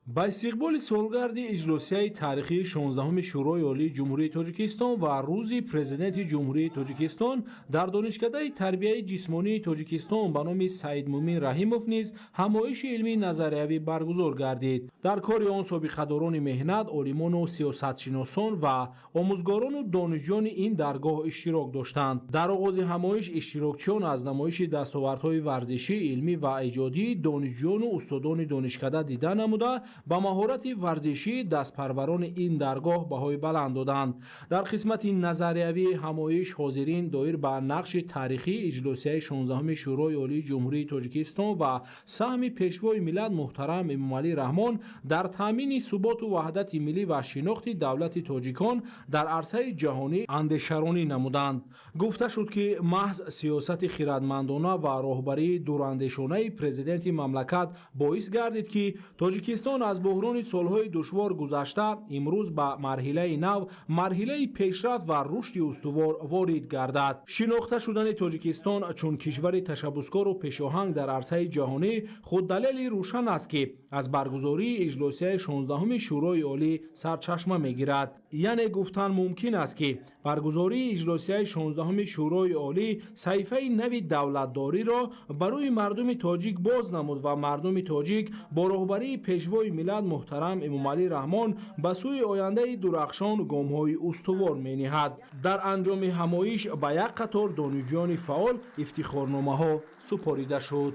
Ба истиқболи солгарди иҷлосияи таърихии 16-уми Шӯрои Олии Ҷумҳурии Тоҷикистон ва Рӯзи Президенти Ҷумҳурии Тоҷикистон дар Донишкадаи тарбияи ҷисмонии Тоҷикистон ба номи Саидмӯмин Раҳимов низ ҳамоиши илмии назариявӣ баргузор гардид. Дар кори он собиқадорони меҳнат, олимону сиёсатшиносон ва омӯзгорону донишҷӯёни ин даргоҳ иштирок доштанд. Дар оғози ҳамоиш иштирокчиён аз намоиши дастовардҳои варзишӣ, илмӣ ва эҷодии донишҷӯёну устодони донишкада дида намуда, ба маҳорати варзишии дастпарварони ин даргоҳ баҳои баланд доданд. Дар қисмати назариявии ҳамоиш ҳозирин доир ба нақши таърихии иҷлосияи 16-уми Шӯрои Олии Ҷумҳурии Тоҷикистон ва саҳми Пешвои миллат муҳтарам Эмомалӣ Раҳмон дар таъмини суботу ваҳдати миллӣ ва шинохти давлати тоҷикон дар арсаи ҷаҳонӣ андешаронӣ намуданд. Гуфта шуд, ки маҳз сиёсати хирадмандона ва роҳбарии дурандешонаи президенти мамлакат боис гардид, ки Тоҷикистон аз буҳрони солҳои душвор гузашта имрӯз ба марҳилаи нав, марҳилаи пешрафт ва рушди устувор ворид гардад. Шинохта шудани Тоҷикистон чун кишвари ташаббускору пешоҳанг дар арсаи ҷаҳонӣ худ далели рӯшан аст, ки аз баргузории иҷлосияи 16-уми Шӯрои Олӣ сарчашма мегирад. Яъне гуфтан мумкин аст, ки баргузории иҷлосияи 16-уми Шӯрои Олӣ саҳифаи нави давлатдориро барои мардуми тоҷик боз намуд ва мардуми тоҷик бо роҳбарии Пешвои миллат муҳтарам Эмомалӣ Раҳмон ба сӯи ояндаи дурахшон гомҳои устувор мениҳад. Дар анҷоми ҳамоиш ба як қатор донишҷӯёни фаъол ифтихорномаҳо супорида шуд.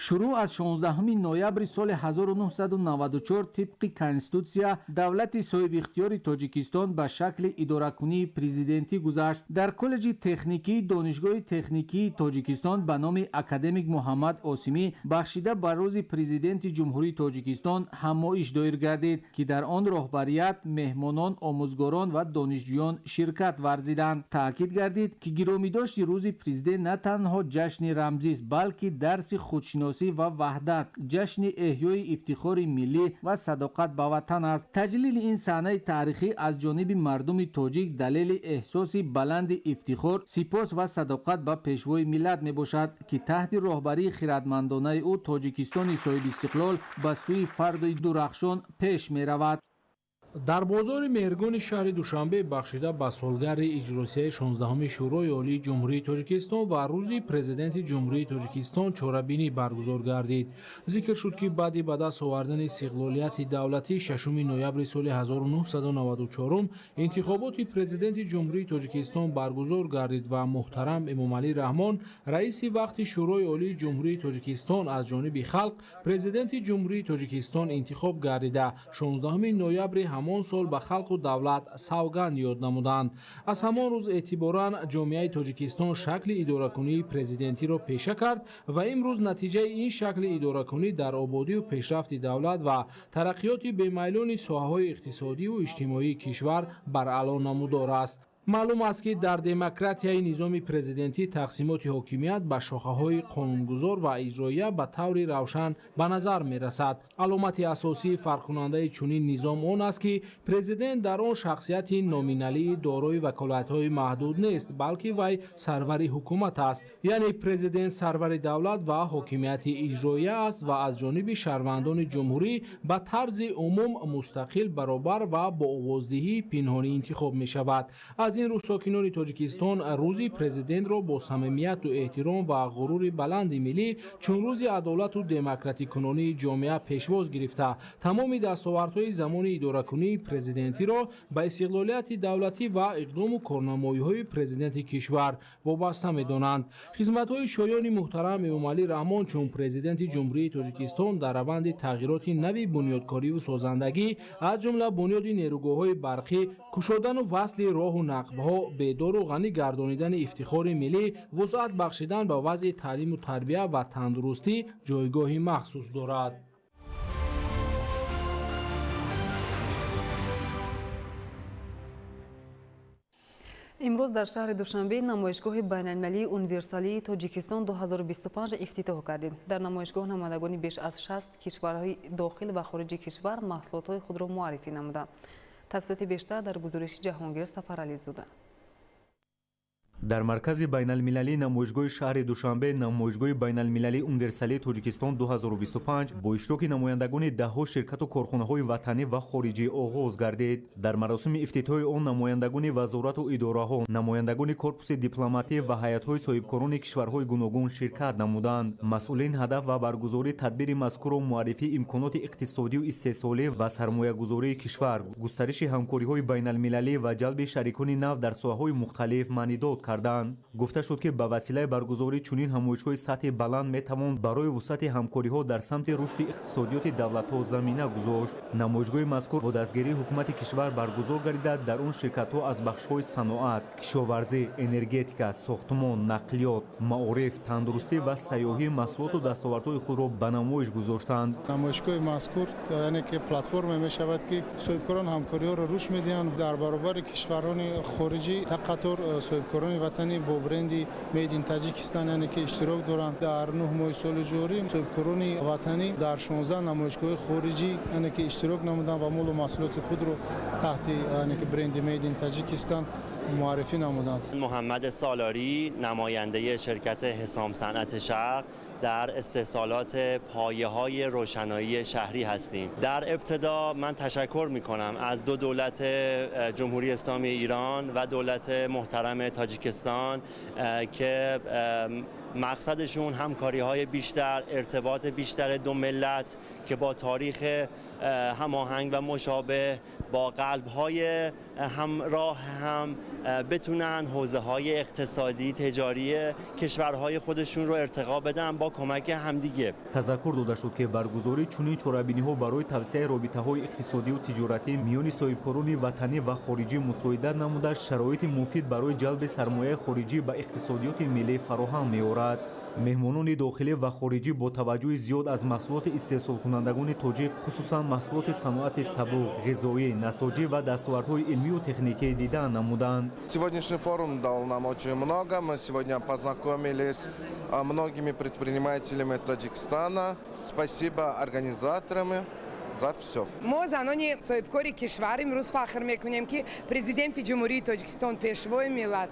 Шурӯъ аз 16 ноябри соли 1994 тибқи Конститутсия давлати соҳибихтиёри Тоҷикистон ба шакли идоракунии президентӣ гузашт. Дар коллеҷи техникии Донишгоҳи техникии Тоҷикистон ба номи академик Муҳаммад Осимӣ бахшида ба Рӯзи Президенти Ҷумҳурии Тоҷикистон ҳамоиш доир гардид, ки дар он роҳбарият, меҳмонон, омӯзгорон ва донишҷӯён ширкат варзиданд. Таъкид гардид, ки гиромидошти Рӯзи Президент на танҳо ҷашни рамзист, балки дарси худшиносӣ ва ваҳдат, ҷашни эҳёи ифтихори миллӣ ва садоқат ба ватан аст. Таҷлили ин саҳнаи таърихӣ аз ҷониби мардуми тоҷик далели эҳсоси баланди ифтихор, сипос ва садоқат ба Пешвои миллат мебошад, ки таҳти роҳбарии хирадмандонаи ӯ Тоҷикистони соҳибистиқлол ба сӯи фардои дурахшон пеш меравад. Дар бозори Меҳргони шаҳри Душанбе бахшида ба солгарди иҷлосияи 16-уми Шӯрои Олии Ҷумҳурии Тоҷикистон ва Рӯзи Президенти Ҷумҳурии Тоҷикистон чорабинӣ баргузор гардид. Зикр шуд, ки баъди ба даст овардани истиқлолияти давлатӣ 6 ноябри соли 1994 интихоботи Президенти Ҷумҳурии Тоҷикистон баргузор гардид ва муҳтарам Эмомалӣ Раҳмон, раиси вақти Шӯрои Олии Ҷумҳурии Тоҷикистон, аз ҷониби халқ Президенти Ҷумҳурии Тоҷикистон интихоб гардида, 16 ноябри ҳамон сол ба халқу давлат савганд ёд намуданд. Аз ҳамон рӯз эътиборан ҷомеаи Тоҷикистон шакли идоракунии президентиро пеша кард ва имрӯз натиҷаи ин шакли идоракунӣ дар ободию пешрафти давлат ва тараққиёти бемайлони соҳаҳои иқтисодиву иҷтимоии кишвар баръало намудор аст. Маълум аст, ки дар демократияи низоми президентӣ тақсимоти ҳокимият ба шохаҳои қонунгузор ва иҷроия ба таври равшан ба назар мерасад. Аломати асосии фарқкунандаи чунин низом он аст, ки президент дар он шахсияти номиналии дорои ваколатҳои маҳдуд нест, балки вай сарвари ҳукумат аст. Яъне президент сарвари давлат ва ҳокимияти иҷроия аст ва аз ҷониби шаҳрвандони ҷумҳурӣ ба тарзи умум, мустақил, баробар ва бо овоздиҳии пинҳонӣ интихоб мешавад. Аз ин рӯ сокинони Тоҷикистон Рӯзи Президентро бо самимияту эҳтиром ва ғурури баланди миллӣ чун рӯзи адолату демократикунонии ҷомеа пешвоз гирифта, тамоми дастовардҳои замони идоракунии президентиро ба истиқлолияти давлатӣ ва иқдому корнамоиҳои президенти кишвар вобаста медонанд. Хизматҳои шоёни муҳтарам Эмомалӣ Раҳмон чун Президенти Ҷумҳурии Тоҷикистон дар раванди тағйироти нави бунёдкориву созандагӣ, аз ҷумла бунёди нерӯгоҳҳои барқӣ, кушодану васли роҳу нақбҳо, бедору ғанӣ гардонидани ифтихори миллӣ, вусъат бахшидан ба вазъи таълиму тарбия ва тандурустӣ ҷойгоҳи махсус дорад. Имрӯз дар шаҳри Душанбе намоишгоҳи байналмилалии универсалии Тоҷикистон 2025 ифтитоҳ гардид. Дар намоишгоҳ намояндагони беш аз 60 кишварҳои дохил ва хориҷи кишвар маҳсулотҳои худро муаррифӣ намуданд. Тафсилоти бештар дар гузориши Ҷаҳонгир Сафарализода. Дар маркази байналмилалии намоишгоҳи шаҳри Душанбе намоишгоҳи байналмилалии универсалии Тоҷикистон 2025 бо иштироки намояндагони даҳҳо ширкату корхонаҳои ватанӣ ва хориҷӣ оғоз гардид. Дар маросими ифтитоҳи он намояндагони вазорату идораҳо, намояндагони корпуси дипломатӣ ва ҳайатҳои соҳибкорони кишварҳои гуногун ширкат намуданд. Масъулин ҳадаф ва баргузории тадбири мазкурро муаррифии имконоти иқтисодию истеҳсолӣ ва сармоягузории кишвар, густариши ҳамкориҳои байналмилалӣ ва ҷалби шарикони нав дар соҳаҳои мухталиф маънидод карданд. Гуфта шуд, ки ба василаи баргузории чунин ҳамоишҳои сатҳи баланд метавон барои вусъати ҳамкориҳо дар самти рушди иқтисодиёти давлатҳо замина гузошт. Намоишгоҳи мазкур бо дастгирии ҳукумати кишвар баргузор гардида, дар он ширкатҳо аз бахшҳои саноат, кишоварзӣ, энергетика, сохтмон, нақлиёт, маориф, тандурустӣ ва сайёҳӣ маҳсулоту дастовардҳои худро ба намоиш гузоштанд. Намоишгоҳи мазкур яъне ки платформе мешавад, ки соҳибкорон ҳамкориҳоро рушд медиҳанд. Дар баробари кишварҳои хориҷӣ як қатор соҳибкорони ватанӣ бо бренди Made in Tajikistan яъне ки иштирок доранд. Дар 9 моҳи соли ҷорӣ соҳибкорони ватанӣ дар 16 намоишгоҳи хориҷӣ яъне ки иштирок намуданд ва молу маҳсулоти худро таҳти яъне ки бренди Made in Tajikistan муаррифӣ намуданд. Муҳаммад Соларӣ, намояндаи ширкати Ҳисом Санъати Шарқ, дар истеҳсолот пойаҳои рӯшноии шаҳрӣ ҳастем. Дар ибтидо ман ташаккур мекунам аз ду давлати Ҷумҳурии Исломии Эрон ва давлати муҳтарами Тоҷикистон, ки мақсадашон ҳамкориҳои бештар, иртиботи бештари ду миллат, ки бо таърих ҳамоҳанг ва мушобеҳ, бо қалбҳои ҳамроҳ ҳам битунанд ҳавзаҳои иқтисодӣ, тиҷории кишварҳои худашон ро иртиқо биданд бо кӯмаки ҳамдиге. Тазаккур дода шуд, ки баргузории чунин чорабиниҳо барои тавсеаи робитаҳои иқтисодию тиҷоратӣ миёни соҳибкорони ватанӣ ва хориҷӣ мусоидат намуда, шароити муфид барои ҷалби сармояи хориҷӣ ба иқтисодиёти миллӣ фароҳам меорад. Меҳмонони дохилӣ ва хориҷӣ бо таваҷҷӯҳи зиёд аз маҳсулоти истеҳсолкунандагони тоҷик, хусусан маҳсулоти саноати сабук, ғизоӣ, насоҷӣ ва дастовардҳои илмию техникӣ дидан намуданд. Сегодняшний форум дал нам очень много. Мы сегодня познакомились с многими предпринимателями Таджикистана. Спасибо организаторам за все. Мо занони соҳибкори кишвар имрӯз фахр мекунем, ки президенти Ҷумҳурии Тоҷикистон, пешвои миллат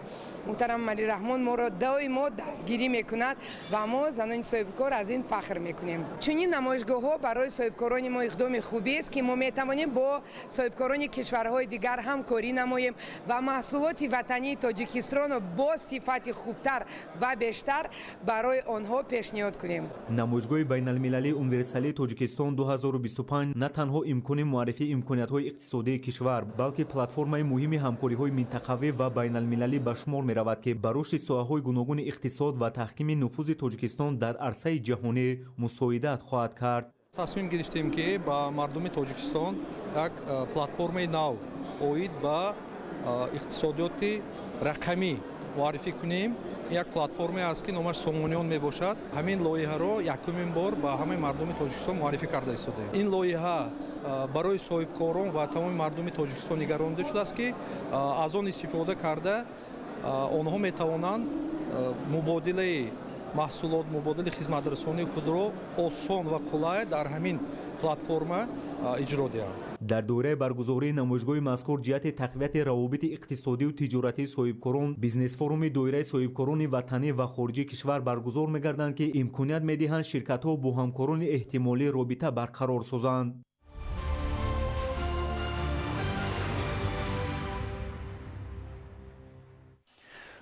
муҳтарам Эмомалӣ Раҳмон моро доимо дастгирӣ мекунад ва мо занони соҳибкор аз ин фахр мекунем. Чунин намоишгоҳҳо барои соҳибкорони мо иқдоми хубест, ки мо метавонем бо соҳибкорони кишварҳои дигар ҳамкорӣ намоем ва маҳсулоти ватании Тоҷикистонро бо сифати хубтар ва бештар барои онҳо пешниҳод кунем. Намоишгоҳи байналмилалии универсалии Тоҷикистон 2025 на танҳо имкони муаррифии имкониятҳои иқтисодии кишвар, балки платформаи муҳими ҳамкориҳои минтақавӣ ва байналмилалӣ ба шумор меравад, ки ба рушди соҳаҳои гуногуни иқтисод ва таҳкими нуфузи Тоҷикистон дар арсаи ҷаҳонӣ мусоидат хоҳад кард. Тасмим гирифтем, ки ба мардуми Тоҷикистон як платформаи нав оид ба иқтисодиёти рақамӣ муаррифӣ кунем. Як платформе аст, ки номаш Сомониён мебошад. Ҳамин лоиҳаро якумин бор ба ҳамаи мардуми Тоҷикистон муаррифӣ карда истодаем. Ин лоиҳа барои соҳибкорон ва тамоми мардуми Тоҷикистон нигаронида шудааст, ки аз он истифода карда онҳо метавонанд мубодилаи маҳсулот, мубодилаи хизматрасонии худро осон ва қулай дар ҳамин платформа иҷро диҳанд. Дар доираи баргузории намоишгоҳи мазкур ҷиҳати тақвияти равобити иқтисодию тиҷоратии соҳибкорон бизнес-форуми доираи соҳибкорони ватанӣ ва хориҷии кишвар баргузор мегарданд, ки имконият медиҳанд ширкатҳо бо ҳамкорони эҳтимолӣ робита барқарор созанд.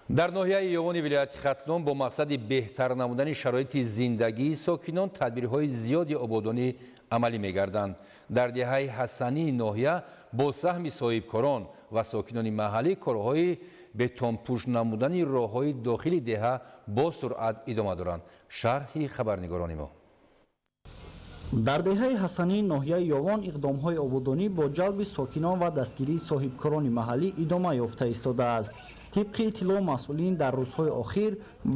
Дар ноҳияи Ёвони вилояти Хатлон бо мақсади беҳтар намудани шароити зиндагии сокинон тадбирҳои зиёди ободонӣ амалӣ мегарданд. Дар деҳаи Ҳасании ноҳия бо саҳми соҳибкорон ва сокинони маҳаллӣ корҳои бетонпӯш намудани роҳҳои дохили деҳа бо суръат идома доранд. Шарҳи хабарнигорони мо. Дар деҳаи Ҳасании ноҳияи Ёвон иқдомҳои ободонӣ бо ҷалби сокинон ва дастгирии соҳибкорони маҳаллӣ идома ёфта истодааст. Тибқи иттилоъ масъулин, дар рӯзҳои охир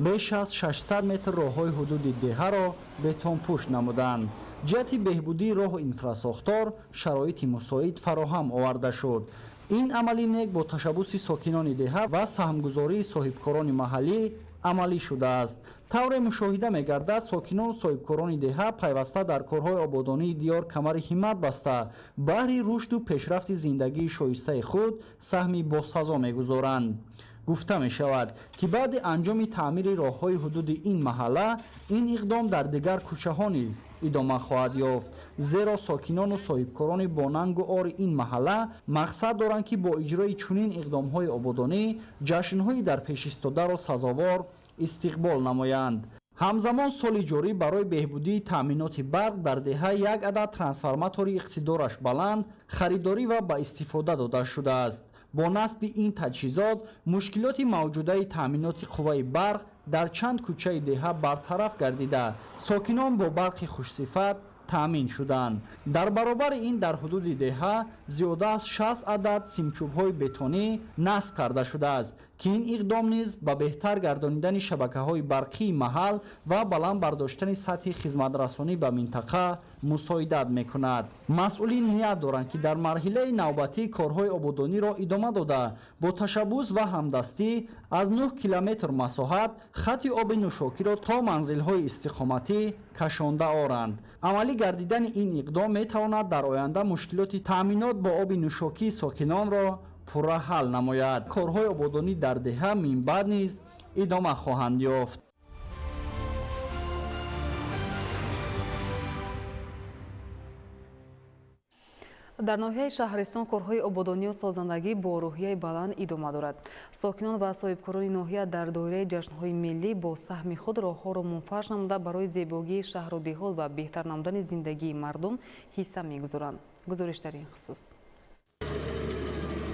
беш аз 600 метр роҳҳои ҳудуди деҳаро бетонпӯш намуданд. Ҷиҳати беҳбудии роҳу инфрасохтор шароити мусоид фароҳам оварда шуд. Ин амали нек бо ташаббуси сокинони деҳа ва саҳмгузории соҳибкорони маҳаллӣ амалӣ шудааст. Тавре мушоҳида мегардад, сокинону соҳибкорони деҳа пайваста дар корҳои ободонии диёр камари ҳиммат баста, баҳри рушду пешрафти зиндагии шоистаи худ саҳми босазо мегузоранд. Гуфта мешавад, ки баъди анҷоми таъмири роҳҳои ҳудуди ин маҳалла, ин иқдом дар дигар кӯчаҳо низ идома хоҳад ёфт, зеро сокинону соҳибкорони бо нангу ори ин маҳалла мақсад доранд, ки бо иҷрои чунин иқдомҳои ободонӣ ҷашнҳои дар пешистодаро сазовор истиқбол намоянд. Ҳамзамон соли ҷорӣ барои беҳбудии таъминоти барқ дар деҳа як адад трансформатори иқтидораш баланд харидорӣ ва ба истифода дода шудааст. Бо насби ин таҷҳизот мушкилоти мавҷудаи таъминоти қувваи барқ дар чанд кӯчаи деҳа бартараф гардида, сокинон бо барқи хушсифат таъмин шуданд. Дар баробари ин дар ҳудуди деҳа зиёда аз 60 адад симчӯбҳои бетонӣ насб карда шудааст, ки ин иқдом низ ба беҳтар гардонидани шабакаҳои барқии маҳал ва баланд бардоштани сатҳи хизматрасонӣ ба минтақа мусоидат мекунад. Масъулин ният доранд, ки дар марҳилаи навбатӣ корҳои ободониро идома дода, бо ташаббус ва ҳамдастӣ аз 9 километр масоҳат хати оби нӯшокиро то манзилҳои истиқоматӣ кашонда оранд. Амалӣ гардидани ин иқдом метавонад дар оянда мушкилоти таъминот бо оби нӯшокии сокинонро пурра ҳал намояд. Корҳои ободонӣ дар деҳа минбаъд низ идома хоҳанд ёфт. Дар ноҳияи Шаҳристон корҳои ободонию созандагӣ бо рӯҳияи баланд идома дорад. Сокинон ва соҳибкорони ноҳия дар доираи ҷашнҳои миллӣ бо саҳми худ роҳҳоро мунфарш намуда, барои зебогии шаҳру деҳот ва беҳтар намудани зиндагии мардум ҳисса мегузоранд. Гузориш дар ин хусус.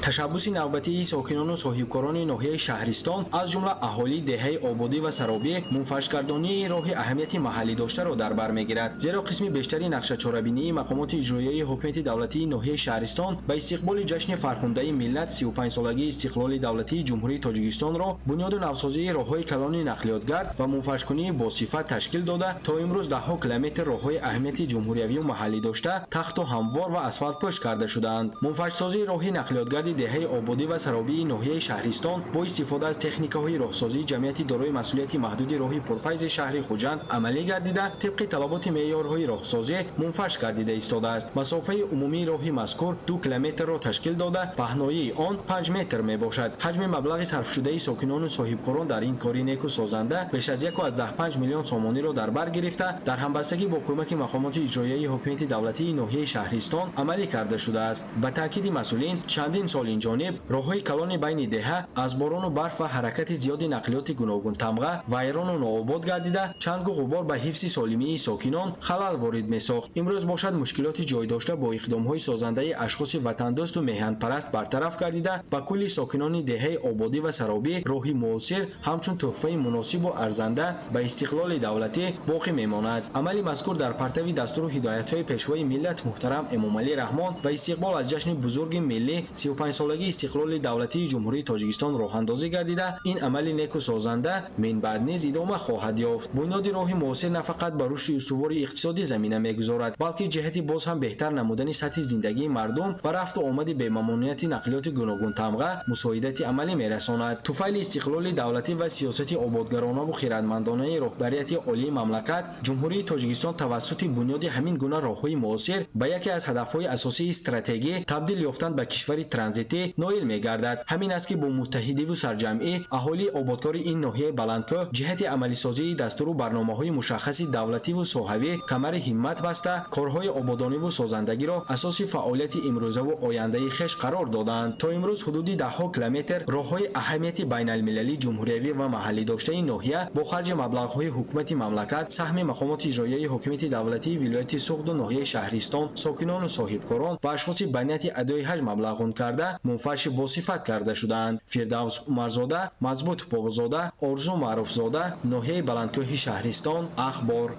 Ташаббуси навбатии сокинону соҳибкорони ноҳияи Шаҳристон, аз ҷумла аҳолии деҳаи Ободӣ ва Саробӣ, мунфаршгардонии роҳи аҳамияти маҳаллӣ доштаро дар бар мегирад, зеро қисми бештари нақшачорабинии мақомоти иҷроияи ҳукумати давлатии ноҳияи Шаҳристон ба истиқболи ҷашни фархундаи миллат, 35-солагии истиқлоли давлатии Ҷумҳурии Тоҷикистонро бунёду навсозии роҳҳои калони нақлиётгард ва мунфаршкунии босифат ташкил дода, то имрӯз даҳҳо километр роҳҳои аҳамияти ҷумҳуриявию маҳаллӣ дошта тахту ҳамвор ва асфалтпӯш карда шудаанд. Мунфаршсозии роҳи нақлиётгарди деҳаи Ободӣ ва Саробии ноҳияи Шаҳристон бо истифода аз техникаҳои роҳсозии ҷамъияти дорои масъулияти маҳдуди роҳи пурфайзи шаҳри Хуҷанд амалӣ гардида, тибқи талаботи меъёрҳои роҳсозӣ мунфарш гардида истодааст. Масофаи умумии роҳи мазкур 2 километрро ташкил дода, паҳноии он 5 метр мебошад. Ҳаҷми маблағи сарфшудаи сокинону соҳибкорон дар ин кори неку созанда беш аз 1,5 миллион сомониро дар бар гирифта, дар ҳамбастагӣ бо кӯмаки мақомоти иҷроияи ҳукумати давлатии ноҳияи Шаҳристон амалӣ карда шудааст. Ба таъкиди масъулин, чандин сол инҷониб роҳҳои калони байни деҳа аз борону барф ва ҳаракати зиёди нақлиёти гуногунтамға вайрону нообод гардида, чангу ғубор ба ҳифзи солимии сокинон халал ворид месохт. Имрӯз бошад, мушкилоти ҷойдошта бо иқдомҳои созандаи ашхоси ватандӯсту меҳанпараст бартараф гардида, ба кулли сокинони деҳаи Ободӣ ва Саробӣ роҳи муосир ҳамчун тӯҳфаи муносибу арзанда ба истиқлоли давлатӣ боқӣ мемонад. Амали мазкур дар партави дастуру ҳидоятҳои Пешвои миллат муҳтарам Эмомалӣ Раҳмон ва истиқбол аз ҷашни бузурги миллӣ, 35-солагии истиқлоли давлатии Ҷумҳурии Тоҷикистон роҳандозӣ гардида, ин амали неку созанда минбаъд низ идома хоҳад ёфт. Бунёди роҳи муосир на фақат ба рушди устувори иқтисодӣ замина мегузорад, балки ҷиҳати боз ҳам беҳтар намудани сатҳи зиндагии мардум ва рафту омади бемамониати нақлиёти гуногунтамға мусоидати амалӣ мерасонад. Туфайли истиқлоли давлатӣ ва сиёсати ободгаронаву хирадмандонаи роҳбарияти олии мамлакат, Ҷумҳурии Тоҷикистон тавассути бунёди ҳамин гуна роҳҳои муосир ба яке аз ҳадафҳои асосии стратегӣ табдил ёфтан ба кишвари транзитӣ ноил мегардад. Ҳамин аст, ки бо муттаҳидиву сарҷамъӣ аҳолии ободкори ин ноҳияи баландкӯҳ ҷиҳати амалисозии дастуру барномаҳои мушаххаси давлативу соҳавӣ камари ҳиммат баста, корҳои ободониву созандагиро асоси фаъолияти имрӯзаву ояндаи хеш қарор доданд. То имрӯз ҳудуди даҳҳо километр роҳҳои аҳамияти байналмилалӣ, ҷумҳуриявӣ ва маҳаллӣ доштаи ноҳия бо харҷи маблағҳои ҳукумати мамлакат, саҳми мақомоти иҷроияи ҳокимияти давлатии вилояти Суғду ноҳияи Шаҳристон, сокинону соҳибкорон ва ашхоси ба нияти адои ҳаҷ маблағ карда, мунфарши босифат карда шудаанд. Фирдавс Умарзода, Мазбут Бобозода, Орзу Маъруфзода, ноҳияи баландкӯҳи Шаҳристон, Ахбор.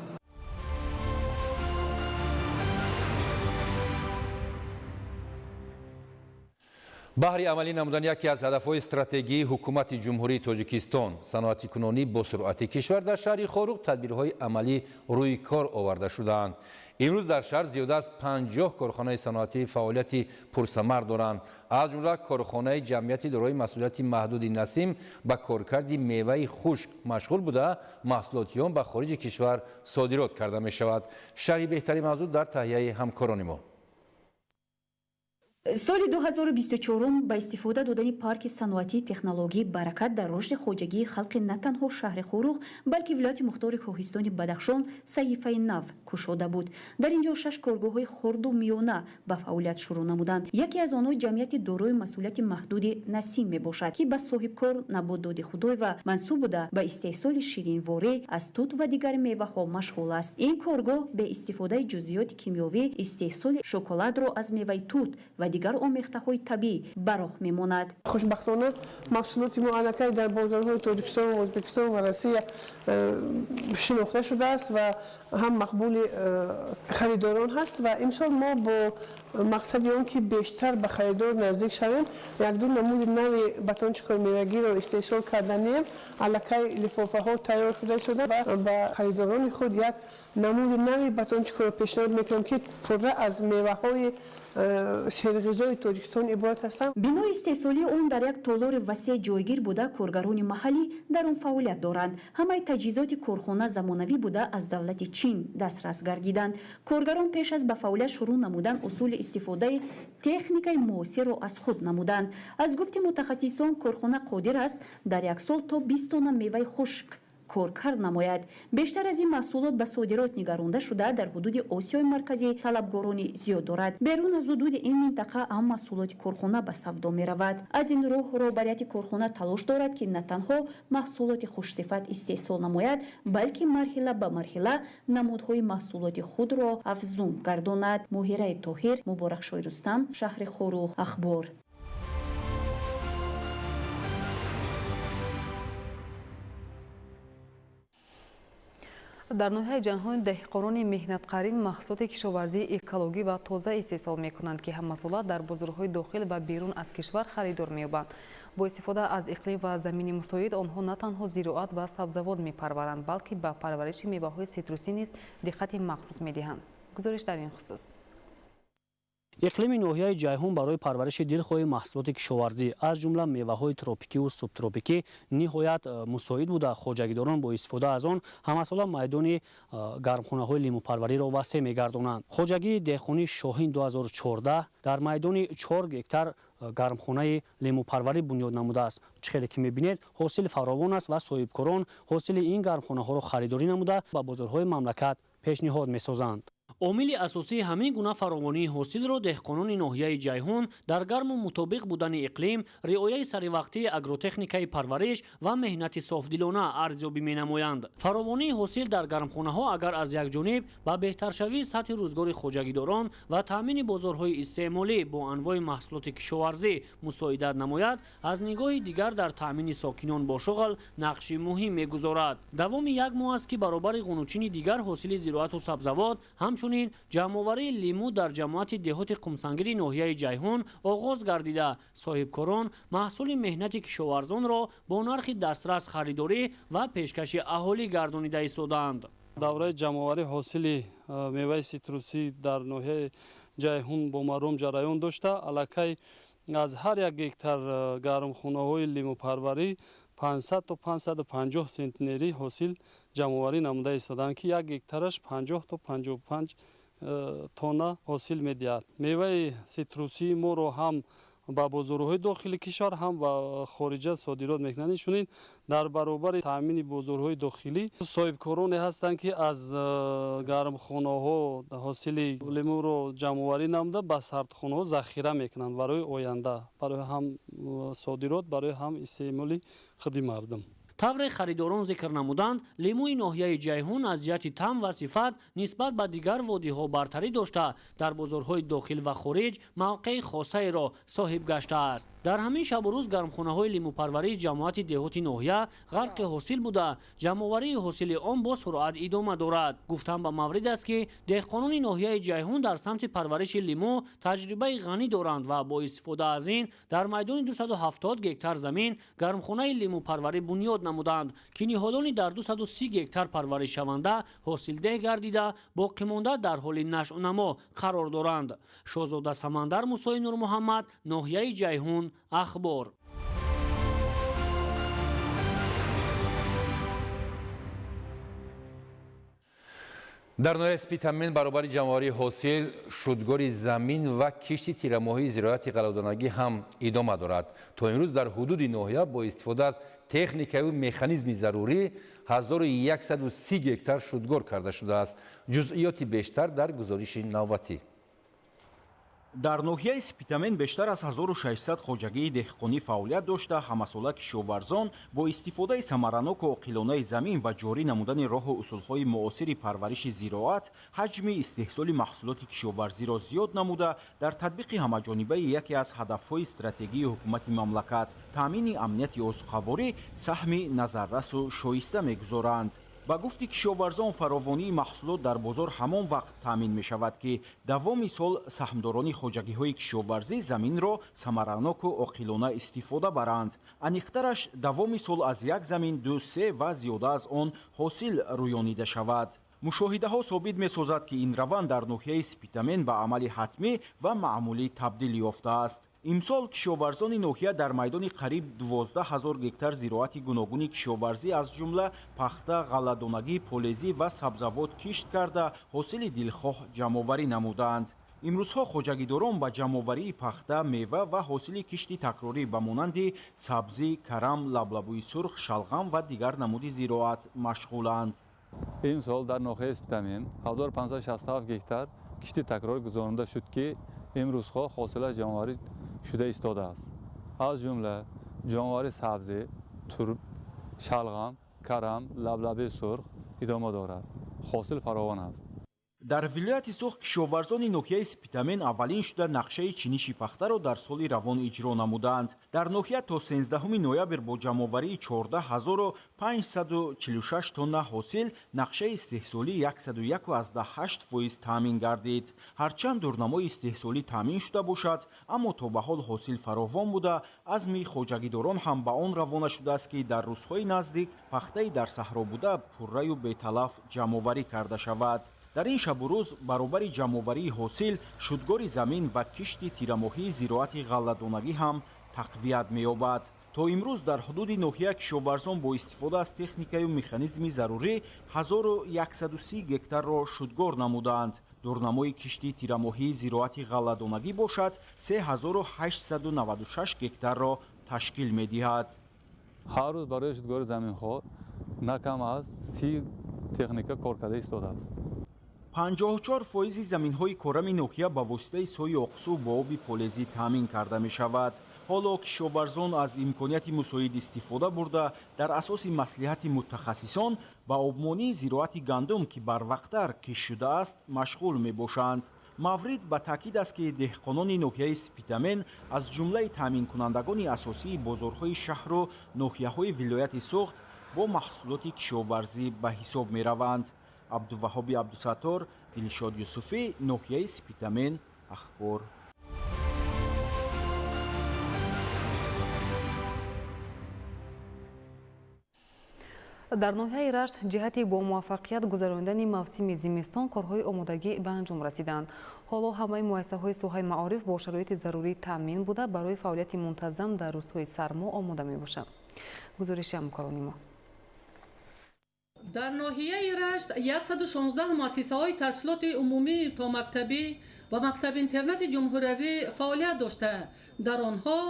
Баҳри амалӣ намудани яке аз ҳадафҳои стратегии ҳукумати Ҷумҳурии Тоҷикистон, саноатикунонӣ бо суръати кишвар, дар шаҳри Хоруғ тадбирҳои амалӣ рӯи кор оварда шудаанд. Имрӯз дар шаҳр зиёда аз 50 корхонаи саноатӣ фаъолияти пурсамар доранд. Аз ҷумла корхонаи ҷамъияти дорои масъулияти маҳдуди Насим ба коркарди меваи хушк машғул буда, маҳсулоти он ба хориҷи кишвар содирот карда мешавад. Шарҳи беҳтари мавзӯъ дар таҳияи ҳамкорони мо. Соли 2024 ба истифода додани парки саноатии технологии Баракат дар рушди хоҷагии халқи на танҳо шаҳри Хоруғ, балки вилояти мухтори Кӯҳистони Бадахшон саҳифаи нав кушода буд. Дар ин ҷо шаш коргоҳҳои хурду миёна ба фаъолият шурӯъ намуданд. Яке аз онҳо ҷамъияти дорои масъулияти маҳдуди Насим мебошад, ки ба соҳибкор Набоддоди Худоева мансуб буда, ба истеҳсоли ширинворӣ аз тут ва дигар меваҳо машғул аст. Ин коргоҳ бе истифодаи ҷузъиёти кимиёвӣ истеҳсоли шоколадро аз меваи тут ва дигар омехтаҳои табиӣ ба роҳ мемонад. Хушбахтона, маҳсулоти мо аллакай дар бозорҳои Тоҷикистон, Ӯзбекистон ва Россия шинохта шудааст ва ҳам мақбули харидорон ҳаст. Ва имсол мо бо мақсади он ки бештар ба харидор наздик шавем, якду намуди нави батончикҳои мевагиро истеҳсол карданием. Аллакай лифофаҳо тайёр шуда истода ва ба харидорони худ як намуди нави батончикҳоро пешниҳод мекунем, ки пурра аз меваҳои серғизои Тоҷикистон иборат ҳастанд. Бинои истеҳсолии он дар як толори васеъ ҷойгир буда, коргарони маҳаллӣ дар он фаъолият доранд. Ҳамаи таҷҳизоти корхона замонавӣ буда, аз давлати Чин дастрас гардиданд. Коргарон пеш аз ба фаъолият шурӯъ намудан усули истифодаи техникаи муосирро аз худ намуданд. Аз гуфти мутахассисон, корхона қодир аст дар як сол то 20 тонна меваи хушк коркард намояд. Бештар аз ин маҳсулот ба содирот нигаронда шуда, дар ҳудуди Осиёи Марказӣ талабгорони зиёд дорад. Берун аз ҳудуди ин минтақа ҳам маҳсулоти корхона ба савдо меравад. Аз ин рӯ роҳбарияти корхона талош дорад, ки на танҳо маҳсулоти хушсифат истеҳсол намояд, балки марҳила ба марҳила намудҳои маҳсулоти худро афзун гардонад. Моҳираи Тоҳир, Муборакшоҳи Рустам, шаҳри Хоруғ, Ахбор. Дар ноҳияи Ҷанҳон деҳқонони меҳнатқарин маҳсулоти кишоварзии экологӣ ва тоза истеҳсол мекунанд, ки ҳамасола дар бозорҳои дохил ва берун аз кишвар харидор меёбанд. Бо истифода аз иқлим ва замини мусоид онҳо на танҳо зироат ва сабзавот мепарваранд, балки ба парвариши меваҳои ситрусӣ низ диққати махсус медиҳанд. Гузориш дар ин хусус. Иқлими ноҳияи Ҷайҳун барои парвариши дилхоҳи маҳсулоти кишоварзӣ, аз ҷумла меваҳои тропикиву субтропикӣ, ниҳоят мусоид буда, хоҷагидорон бо истифода аз он ҳамасола майдони гармхонаҳои лимӯпарвариро васеъ мегардонанд. Хоҷагии деҳқонии Шоҳин 2014 дар майдони 4 гектар гармхонаи лимӯпарварӣ бунёд намудааст. Чӣ хеле ки мебинед, ҳосил фаровон аст ва соҳибкорон ҳосили ин гармхонаҳоро харидорӣ намуда, ба бозорҳои мамлакат пешниҳод месозанд. Омили асосии ҳамин гуна фаровонии ҳосилро деҳқонони ноҳияи Ҷайҳун дар гарму мутобиқ будани иқлим, риояи саривақтии агротехникаи парвариш ва меҳнати софдилона арзёбӣ менамоянд. Фаровонии ҳосил дар гармхонаҳо агар аз як ҷониб ба беҳтаршавии сатҳи рӯзгори хоҷагидорон ва таъмини бозорҳои истеъмолӣ бо анвои маҳсулоти кишоварзӣ мусоидат намояд, аз нигоҳи дигар дар таъмини сокинон бо шуғл нақши муҳим мегузорад. Давоми як моҳ аст, ки баробари ғунучини дигар ҳосили зироату сабзавот, ҳамчунин ҷамъоварии лимӯ дар ҷамоати деҳоти Қумсангири ноҳияи Ҷайҳун оғоз гардида, соҳибкорон маҳсули меҳнати кишоварзонро бо нархи дастрас харидорӣ ва пешкаши аҳолӣ гардонида истодаанд. Давраи ҷамъоварии ҳосили меваи ситрусӣ дар ноҳияи Ҷайҳун бо маром ҷараён дошта, аллакай аз ҳар як гектар гармхонаҳои лимӯпарварӣ 500 то 550 центнери ҳосил ҷамъоварӣ намуда истоданд, ки як гектараш 50 то 55 тонна ҳосил медиҳад. Меваи ситрусии моро ҳам ба бозорҳои дохили кишвар, ҳам ба хориҷа содирот мекунанд. Инчунин дар баробари таъмини бозорҳои дохилӣ соҳибкороне ҳастанд, ки аз гармхонаҳо ҳосили лимӯро ҷамъоварӣ намуда, ба сардхонаҳо захира мекунанд барои оянда, барои ҳам содирот, барои ҳам истеъмоли худи мардум. Тавре харидорон зикр намуданд, лимӯи ноҳияи Ҷайҳун аз ҷиҳати таъм ва сифат нисбат ба дигар водиҳо бартарӣ дошта, дар бозорҳои дохил ва хориҷ мавқеи хосаеро соҳиб гаштааст. Дар ҳамин шабу рӯз гармхонаҳои лимӯпарварии ҷамоати деҳоти ноҳия ғарқи ҳосил буда, ҷамъоварии ҳосили он бо суръат идома дорад. Гуфтан ба маврид аст, ки деҳқонони ноҳияи Ҷайҳун дар самти парвариши лимӯ таҷрибаи ғанӣ доранд ва бо истифода аз ин дар майдони 270 гектар замин гармхонаи лимӯпарварӣ бунёд намуданд, ки ниҳолони дар 230 гектар парваришшаванда ҳосилдеҳ гардида, боқимонда дар ҳоли нашъунамо қарор доранд. Шоҳзода Самандар, Мусои Нурмуҳаммад, ноҳияи Ҷайҳун, Ахбор. Дар ноҳияи Спитамен баробари ҷамъоварии ҳосил, шудгори замин ва кишти тирамоҳии зироати ғалладонагӣ ҳам идома дорад. То имрӯз дар ҳудуди ноҳия бо истифода аз техникаву механизми зарурӣ 1130 гектар шудгор карда шудааст. Ҷузъиёти бештар дар гузориши навбатӣ. Дар ноҳияи Спитамен бештар аз 1600 хоҷагии деҳқонӣ фаъолият дошта, ҳамасола кишоварзон бо истифодаи самараноку оқилонаи замин ва ҷорӣ намудани роҳу усулҳои муосири парвариши зироат ҳаҷми истеҳсоли маҳсулоти кишоварзиро зиёд намуда, дар татбиқи ҳамаҷонибаи яке аз ҳадафҳои стратегии ҳукумати мамлакат таъмини амнияти озуқаворӣ саҳми назаррасу шоиста мегузоранд. Ба гуфти кишоварзон, фаровонии маҳсулот дар бозор ҳамон вақт таъмин мешавад, ки давоми сол саҳмдорони хоҷагиҳои кишоварзӣ заминро самараноку оқилона истифода баранд. Аниқтараш, давоми сол аз як замин ду, се ва зиёда аз он ҳосил рӯёнида шавад. Мушоҳидаҳо собит месозад, ки ин раванд дар ноҳияи Спитамен ба амали ҳатмӣ ва маъмулӣ табдил ёфтааст. Имсол кишоварзони ноҳия дар майдони қариб 12 000 гектар зироати гуногуни кишоварзӣ аз ҷумла пахта, ғалладонагӣ, полезӣ ва сабзавот кишт карда, ҳосили дилхоҳ ҷамъоварӣ намуданд. Имрӯзҳо хоҷагидорон ба ҷамъоварии пахта, мева ва ҳосили кишти такрорӣ ба монанди сабзӣ, карам, лаблабӯи сурх, шалғам ва дигар намуди зироат машғуланд. Имсол дар ноҳияи Спитамен 1567 гектар кишти такрорӣ гузаронида шуд, ки имрӯзҳо ҳосилаш ҷамъоварӣ шуда истодааст. Аз ҷумла ҷамъоварии сабзӣ, турб, шалғам, карам, лаблаби сурх идома дорад. Ҳосил фаровон аст. Дар вилояти Суғд кишоварзони ноҳияи Спитамен аввалин шуда нақшаи чиниши пахтаро дар соли равон иҷро намуданд. Дар ноҳия то 13 ноябр бо ҷамъоварии 14546 тонна ҳосил нақшаи истеҳсолӣ 101,8% таъмин гардид. Ҳарчанд дурнамои истеҳсолӣ таъмин шуда бошад, аммо то ба ҳол ҳосил фаровон буда, азми хоҷагидорон ҳам ба он равона шудааст, ки дар рӯзҳои наздик пахтаи дар саҳро буда пурраю беталаф ҷамъоварӣ карда шавад. Дар ин шабу рӯз баробари ҷамъоварии ҳосил, шудгори замин ва кишти тирамоҳии зироати ғалладонагӣ ҳам тақвият меёбад. То имрӯз дар ҳудуди ноҳия кишоварзон бо истифода аз техникаю механизми зарурӣ 1130 гектарро шудгор намуданд. Дурнамои кишти тирамоҳии зироати ғалладонагӣ бошад 3896 гектарро ташкил медиҳад. Ҳар рӯз барои шудгори заминҳо на кам аз 30 техника кор карда истодааст. 54% заминҳои корами ноҳия ба воситаи сои Оқсу бо оби полезӣ таъмин карда мешавад. Ҳоло кишоварзон аз имконияти мусоид истифода бурда, дар асоси маслиҳати мутахассисон ба обмонии зироати гандум, ки барвақттар кишт шудааст, машғул мебошанд. Маврид ба таъкид аст, ки деҳқонони ноҳияи Спитамен аз ҷумлаи таъминкунандагони асосии бозорҳои шаҳру ноҳияҳои вилояти Суғд бо маҳсулоти кишоварзӣ ба ҳисоб мераванд. Абдуваҳоби Абдусаттор, Дилшод Юсуфӣ, ноҳияи Спитамен, Ахбор. Дар ноҳияи Рашт ҷиҳати бо муваффақият гузаронидани мавсими зимистон корҳои омодагӣ ба анҷом расиданд. Ҳоло ҳамаи муассисаҳои соҳаи маориф бо шароити зарурӣ таъмин буда, барои фаъолияти мунтазам дар рӯзҳои сармо омода мебошанд. Гузориши ҳамкорони мо. Дар ноҳияи Рашт 116 муассисаҳои таҳсилоти умумӣ томактабӣ ва мактаб-интернати ҷумҳуриявӣ фаъолият дошта, дар онҳо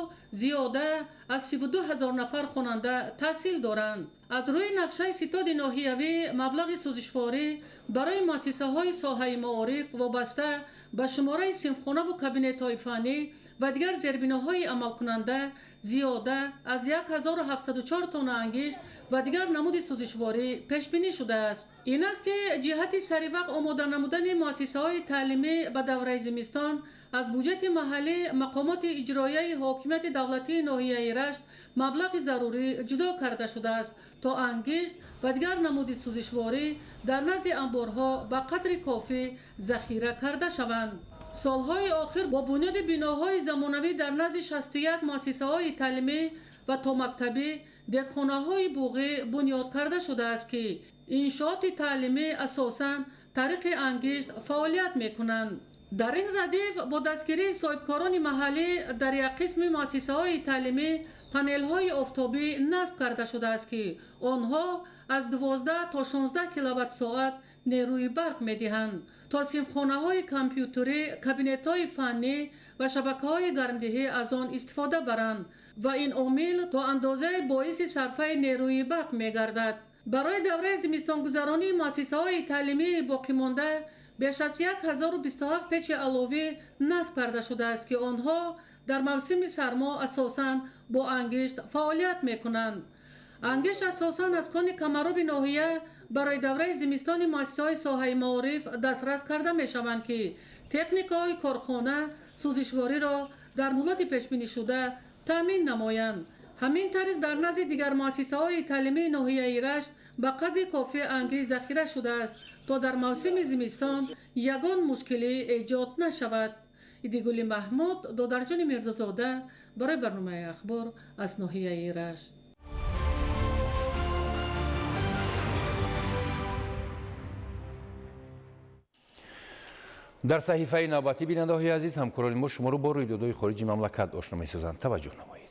зиёда аз 32 000 нафар хонанда таҳсил доранд. Аз рӯи нақшаи ситоди ноҳиявӣ маблағи сӯзишворӣ барои муассисаҳои соҳаи маориф вобаста ба шумораи синфхонаву кабинетҳои фаннӣ ва дигар зербиноҳои амалкунанда зиёда аз 1704 тонна ангишт ва дигар намуди сӯзишворӣ пешбинӣ шудааст. Ин аст, ки ҷиҳати саривақт омода намудани муассисаҳои таълимӣ ба давраи зимистон аз буҷети маҳаллӣ мақомоти иҷроияи ҳокимияти давлатии ноҳияи Рашт маблағи зарурӣ ҷудо карда шудааст, то ангишт ва дигар намуди сӯзишворӣ дар назди анборҳо ба қадри кофӣ захира карда шаванд. Солҳои охир бо бунёди биноҳои замонавӣ дар назди 61 муассисаҳои таълимӣ ва томактабӣ деҳхонаҳои буғӣ бунёд карда шудааст, ки иншооти таълимӣ асосан тариқи ангишт фаъолият мекунанд. Дар ин радиф бо дастгирии соҳибкорони маҳаллӣ дар як қисми муассисаҳои таълимӣ панелҳои офтобӣ насб карда шудааст, ки онҳо аз 12 то 16 киловатт-соат нерӯи барқ медиҳанд то синфхонаҳои компютерӣ, кабинетҳои фаннӣ ва шабакаҳои гармдиҳӣ аз он истифода баранд ва ин омил то андозае боиси сарфаи нерӯи барқ мегардад. Барои давраи зимистонгузаронии муассисаҳои таълимии боқимонда беш аз 1027 печи аловӣ насб карда шудааст, ки онҳо дар мавсими сармо асосан бо ангишт фаъолият мекунанд. Ангишт асосан аз кони Камароби ноҳия барои давраи зимистони муассисаҳои соҳаи маориф дастрас карда мешаванд, ки техникаҳои корхона сӯзишвориро дар муҳлати пешбинишуда таъмин намоянд. Ҳамин тариқ дар назди дигар муассисаҳои таълимии ноҳияи Рашт ба қадри кофӣ ангишт захира шудааст, то дар мавсими зимистон ягон мушкилӣ эҷод нашавад. Идигули Маҳмуд, Додарҷони Мирзозода барои барномаи ахбор аз ноҳияи Рашт. Дар саҳифаи навбатӣ, бинандаҳои азиз, ҳамкорони мо шуморо бо рӯйдодҳои хориҷи мамлакат ошно месозанд. Таваҷҷӯҳ намоед.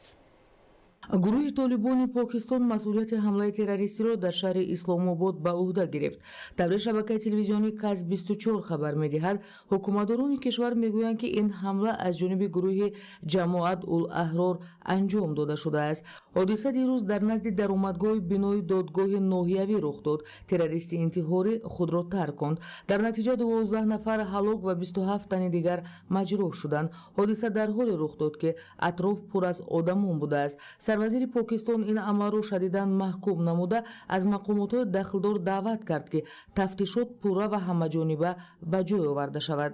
Гурӯҳи Толибони Покистон масъулияти ҳамлаи террористиро дар шаҳри Исломобод ба ӯҳда гирифт. Тавре шабакаи телевизионии Каз 24 хабар медиҳад, ҳукуматдорони кишвар мегӯянд, ки ин ҳамла аз ҷониби гурӯҳи Ҷамоат ул-Аҳрор анҷом дода шудааст. Ҳодиса дирӯз дар назди даромадгоҳи бинои додгоҳи ноҳиявӣ рух дод. Террористи интиҳорӣ худро тарконд. Дар натиҷа 12 нафар ҳалок ва 27 тани дигар маҷрӯҳ шуданд. Ҳодиса дар ҳоле рух дод, ки атроф пур аз одамон будааст. Сарвазири Покистон ин амалро шадидан маҳкум намуда, аз мақомотҳои дахлдор даъват кард, ки тафтишот пурра ва ҳамаҷониба ба ҷой оварда шавад.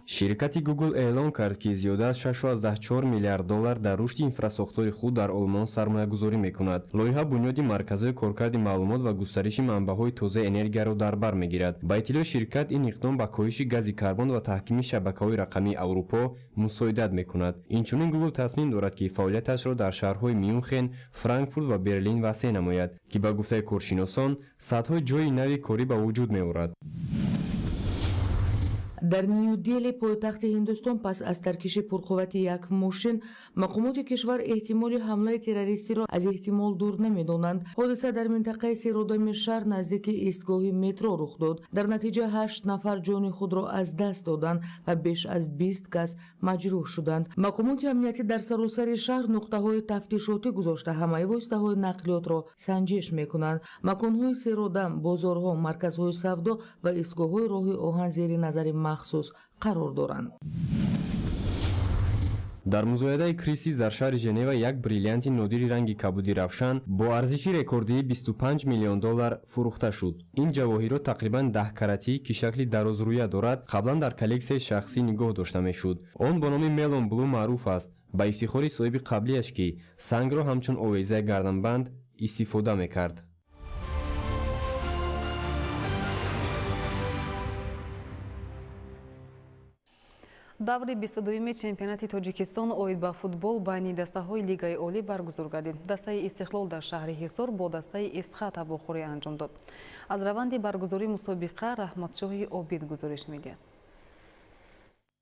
Ширкати Google эълон кард, ки зиёда аз 6,4 миллиард доллар дар рушди инфрасохтори худ дар Олмон сармоягузорӣ мекунад. Лоиҳа бунёди марказҳои коркарди маълумот ва густариши манбаъҳои тозаи энергияро дар бар мегирад. Ба иттилои ширкат, ин иқдом ба коҳиши гази карбон ва таҳкими шабакаҳои рақамии Аврупо мусоидат мекунад. Инчунин Google тасмим дорад, ки фаъолияташро дар шаҳрҳои Мюнхен, Франкфурт ва Берлин васеъ намояд, ки ба гуфтаи коршиносон садҳои ҷойи нави корӣ ба вуҷуд меорад. Дар Нью-Дели, пойтахти Ҳиндустон, пас аз таркиши пурқуввати як мошин, мақомоти кишвар эҳтимоли ҳамлаи террористиро аз эҳтимол дур намедонанд. Ҳодиса дар минтақаи серодами шаҳр наздики истгоҳи метро рух дод. Дар натиҷа 8 нафар ҷони худро аз даст доданд ва беш аз 20 кас маҷрӯҳ шуданд. Мақомоти амниятӣ дар саросари шаҳр нуқтаҳои тафтишотӣ гузошта, ҳамаи воситаҳои нақлиётро санҷиш мекунанд. Маконҳои серодам, бозорҳо, марказҳои савдо ва истгоҳҳои роҳи оҳан зери назари махсус қарор доранд. Дар музоядаи Кристис дар шаҳри Женева як бриллианти нодири ранги кабуди равшан бо арзиши рекордии 25 миллион доллар фурӯхта шуд. Ин ҷавоҳирот тақрибан 10 каратӣ, ки шакли дарозрӯя дорад, қаблан дар коллексияи шахсӣ нигоҳ дошта мешуд. Он бо номи Мелон Блу маъруф аст, ба ифтихори соҳиби қаблияш, ки сангро ҳамчун овезаи гарданбанд истифода мекард. Даври 22-ми чемпионати Тоҷикистон оид ба футбол байни дастаҳои Лигаи Олӣ баргузор гардид. Дастаи Истиқлол дар шаҳри Ҳисор бо дастаи Эсхата вохӯрӣ анҷом дод. Аз раванди баргузории мусобиқа Раҳматшоҳи Обид гузориш медиҳад.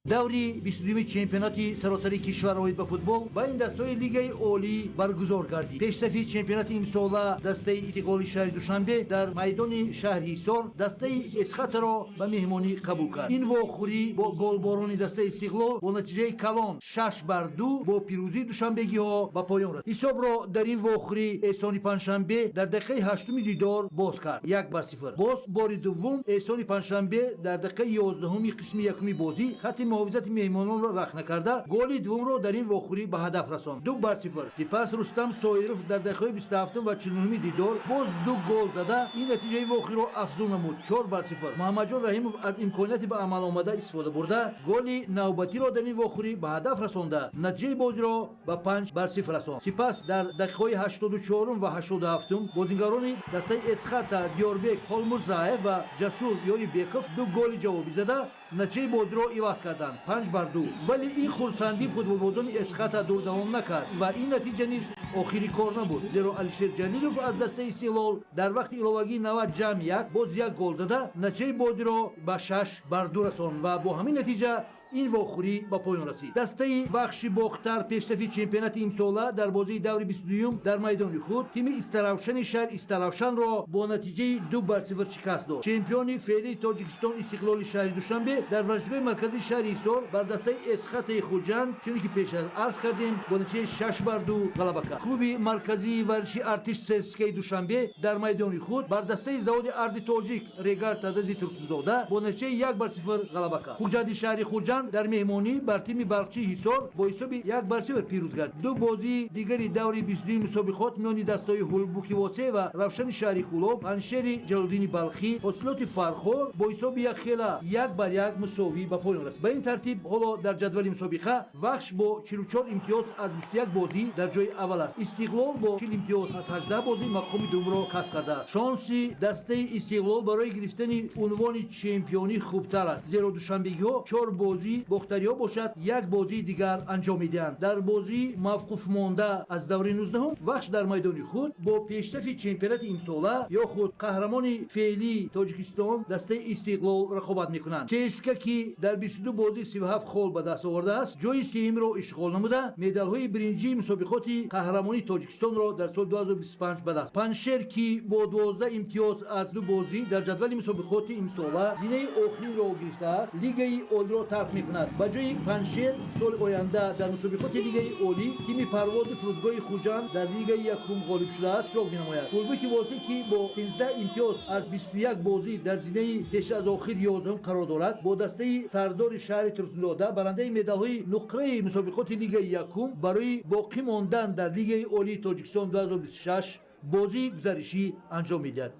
Даври 22-ми чемпионати саросари кишвар оид ба футбол байни дастаҳои Лигаи Олӣ баргузор гардид. Пешсафи чемпионати имсола дастаи Истиқлоли шаҳри Душанбе дар майдони шаҳри Ҳисор дастаи Эсхатаро ба меҳмонӣ қабул кард. Ин вохӯрӣ бо голборони дастаи Истиқлол бо натиҷаи калон 6-2 бо пирӯзии душанбегиҳо ба поён расид. Ҳисобро дар ин вохӯрӣ Эҳсони Панҷшанбе дар дақиқаи 8-уми дидор боз кард 1-0. Боз бори дуввум Эҳсони Панҷшанбе дар дақиқаи 11-уми қисми якуми бозӣ хатти муҳофизати меҳмононро рахна карда, голи дуввумро дар ин вохӯрӣ ба ҳадаф расонд 2-0. Сипас Рустам Соиров дар дақиқаи 27 ва 49-уми дидор боз 2 гол зада, ин натиҷаи вохӯриро афзун намуд 4-0. Муҳаммадҷон Раҳимов аз имконияти ба амал омада истифода бурда, голи навбатиро дар ин вохӯрӣ ба ҳадаф расонда, натиҷаи бозиро ба 5-0 расонд. Сипас дар дақиқаҳои 84 ва 87 бозингарони дастаи Эсхата Диёрбек Холмурзаев ва Ҷасур Ёрибеков 2 голи ҷавобӣ зада, натиҷаи бозиро иваз карданд 5-2. Вале ин хурсандии футболбозони Эсхата дурдавом накард ва ин натиҷа низ охири кор набуд, зеро Алишер Ҷалилов аз дастаи Истиқлол дар вақти иловагии 90+1 боз 1 гол зада, натиҷаи бозиро ба 6-2 расонд ва бо ҳамин натиҷа Ин вохӯрӣ ба поён расид. Дастаи Вахши Бохтар, пешсафи чемпионати имсола, дар бозии даври 22-юм дар майдони худ тими Истаравшани шаҳри Истаравшанро бо натиҷаи 2-0 шикаст дод. Чемпиони феълии Тоҷикистон Истиқлоли шаҳри Душанбе дар варзишгоҳи марказии шаҳри Ҳисор бар дастаи Эсхатаи Хуҷанд, чуне ки пеш аз арз кардем, бо натиҷаи 6-2 ғалаба кард. Клуби марказии варзиши Артиш ЦСКАи Душанбе дар майдони худ бар дастаи заводи арзи тоҷик Регар Тадази Турсунзода бо натиҷаи 1-0 ғалаба кард. Хуҷанди шаҳри Хуҷанд дар меҳмонӣ бар тими Барқчии Ҳисор бо ҳисоби 1-0 пирӯз гардид. Ду бозии дигари даври 22 мусобиқот миёни дастаҳои Ҳулбуки Восе ва Равшани шаҳри Кӯлоб, Панҷшери Ҷалолиддини Балхӣ, Ҳосилоти Фархор бо ҳисоби якхела 1-1 мусовӣ ба поён расид. Ба ин тартиб ҳоло дар ҷадвали мусобиқа Вахш бо 44 имтиёз аз 21 бозӣ дар ҷои аввал аст. Истиқлол бо 40 имтиёз аз 18 бозӣ мақоми дуввумро касб кардааст. Шонси дастаи Истиқлол барои гирифтани унвони чемпионӣ хубтар аст, зеро душанбегиҳо 4 бозӣ, бохтариҳо бошад як бозии дигар анҷом медиҳанд. Дар бозии мавқуф монда аз даври 19-ум Вахш дар майдони худ бо пешсафи чемпионати имсола ё худ қаҳрамони феълии Тоҷикистон дастаи Истиқлол рақобат мекунанд. ЦСКА, ки дар 22 бозӣ 37 хол ба даст овардааст, ҷои сеюмро ишғол намуда, медалҳои биринҷии мусобиқоти қаҳрамонии Тоҷикистонро дар соли 2025 ба даст. Панҷшер, ки бо 12 имтиёз аз ду бозӣ дар ҷадвали мусобиқоти имсола зинаи охиринро гирифтааст, Лигаи олиро тарк мекунад. Ба ҷои Панҷшер соли оянда дар мусобиқоти Лигаи олӣ тими Парвози фурудгоҳи Хуҷанд дар Лигаи якум ғолиб шудааст иштирок менамояд. Ҳулбуки Восе, ки бо 13 имтиёз аз 21 бозӣ дар зинаи пеш аз охир 11 қарор дорад, бо дастаи Сардори шаҳри Турсунзода, барандаи медалҳои нуқраи мусобиқоти Лигаи якум, барои боқӣ мондан дар Лигаи олии Тоҷикистон 2026 бозии гузаришӣ анҷом медиҳад.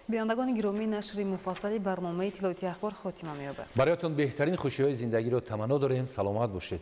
Бинандагони гиромӣ, нашри муфассали барномаи Иттилоотии Ахбор хотима меёбад. Бароятон беҳтарин хушиҳои зиндагиро таманно дорем. Саломат бошед.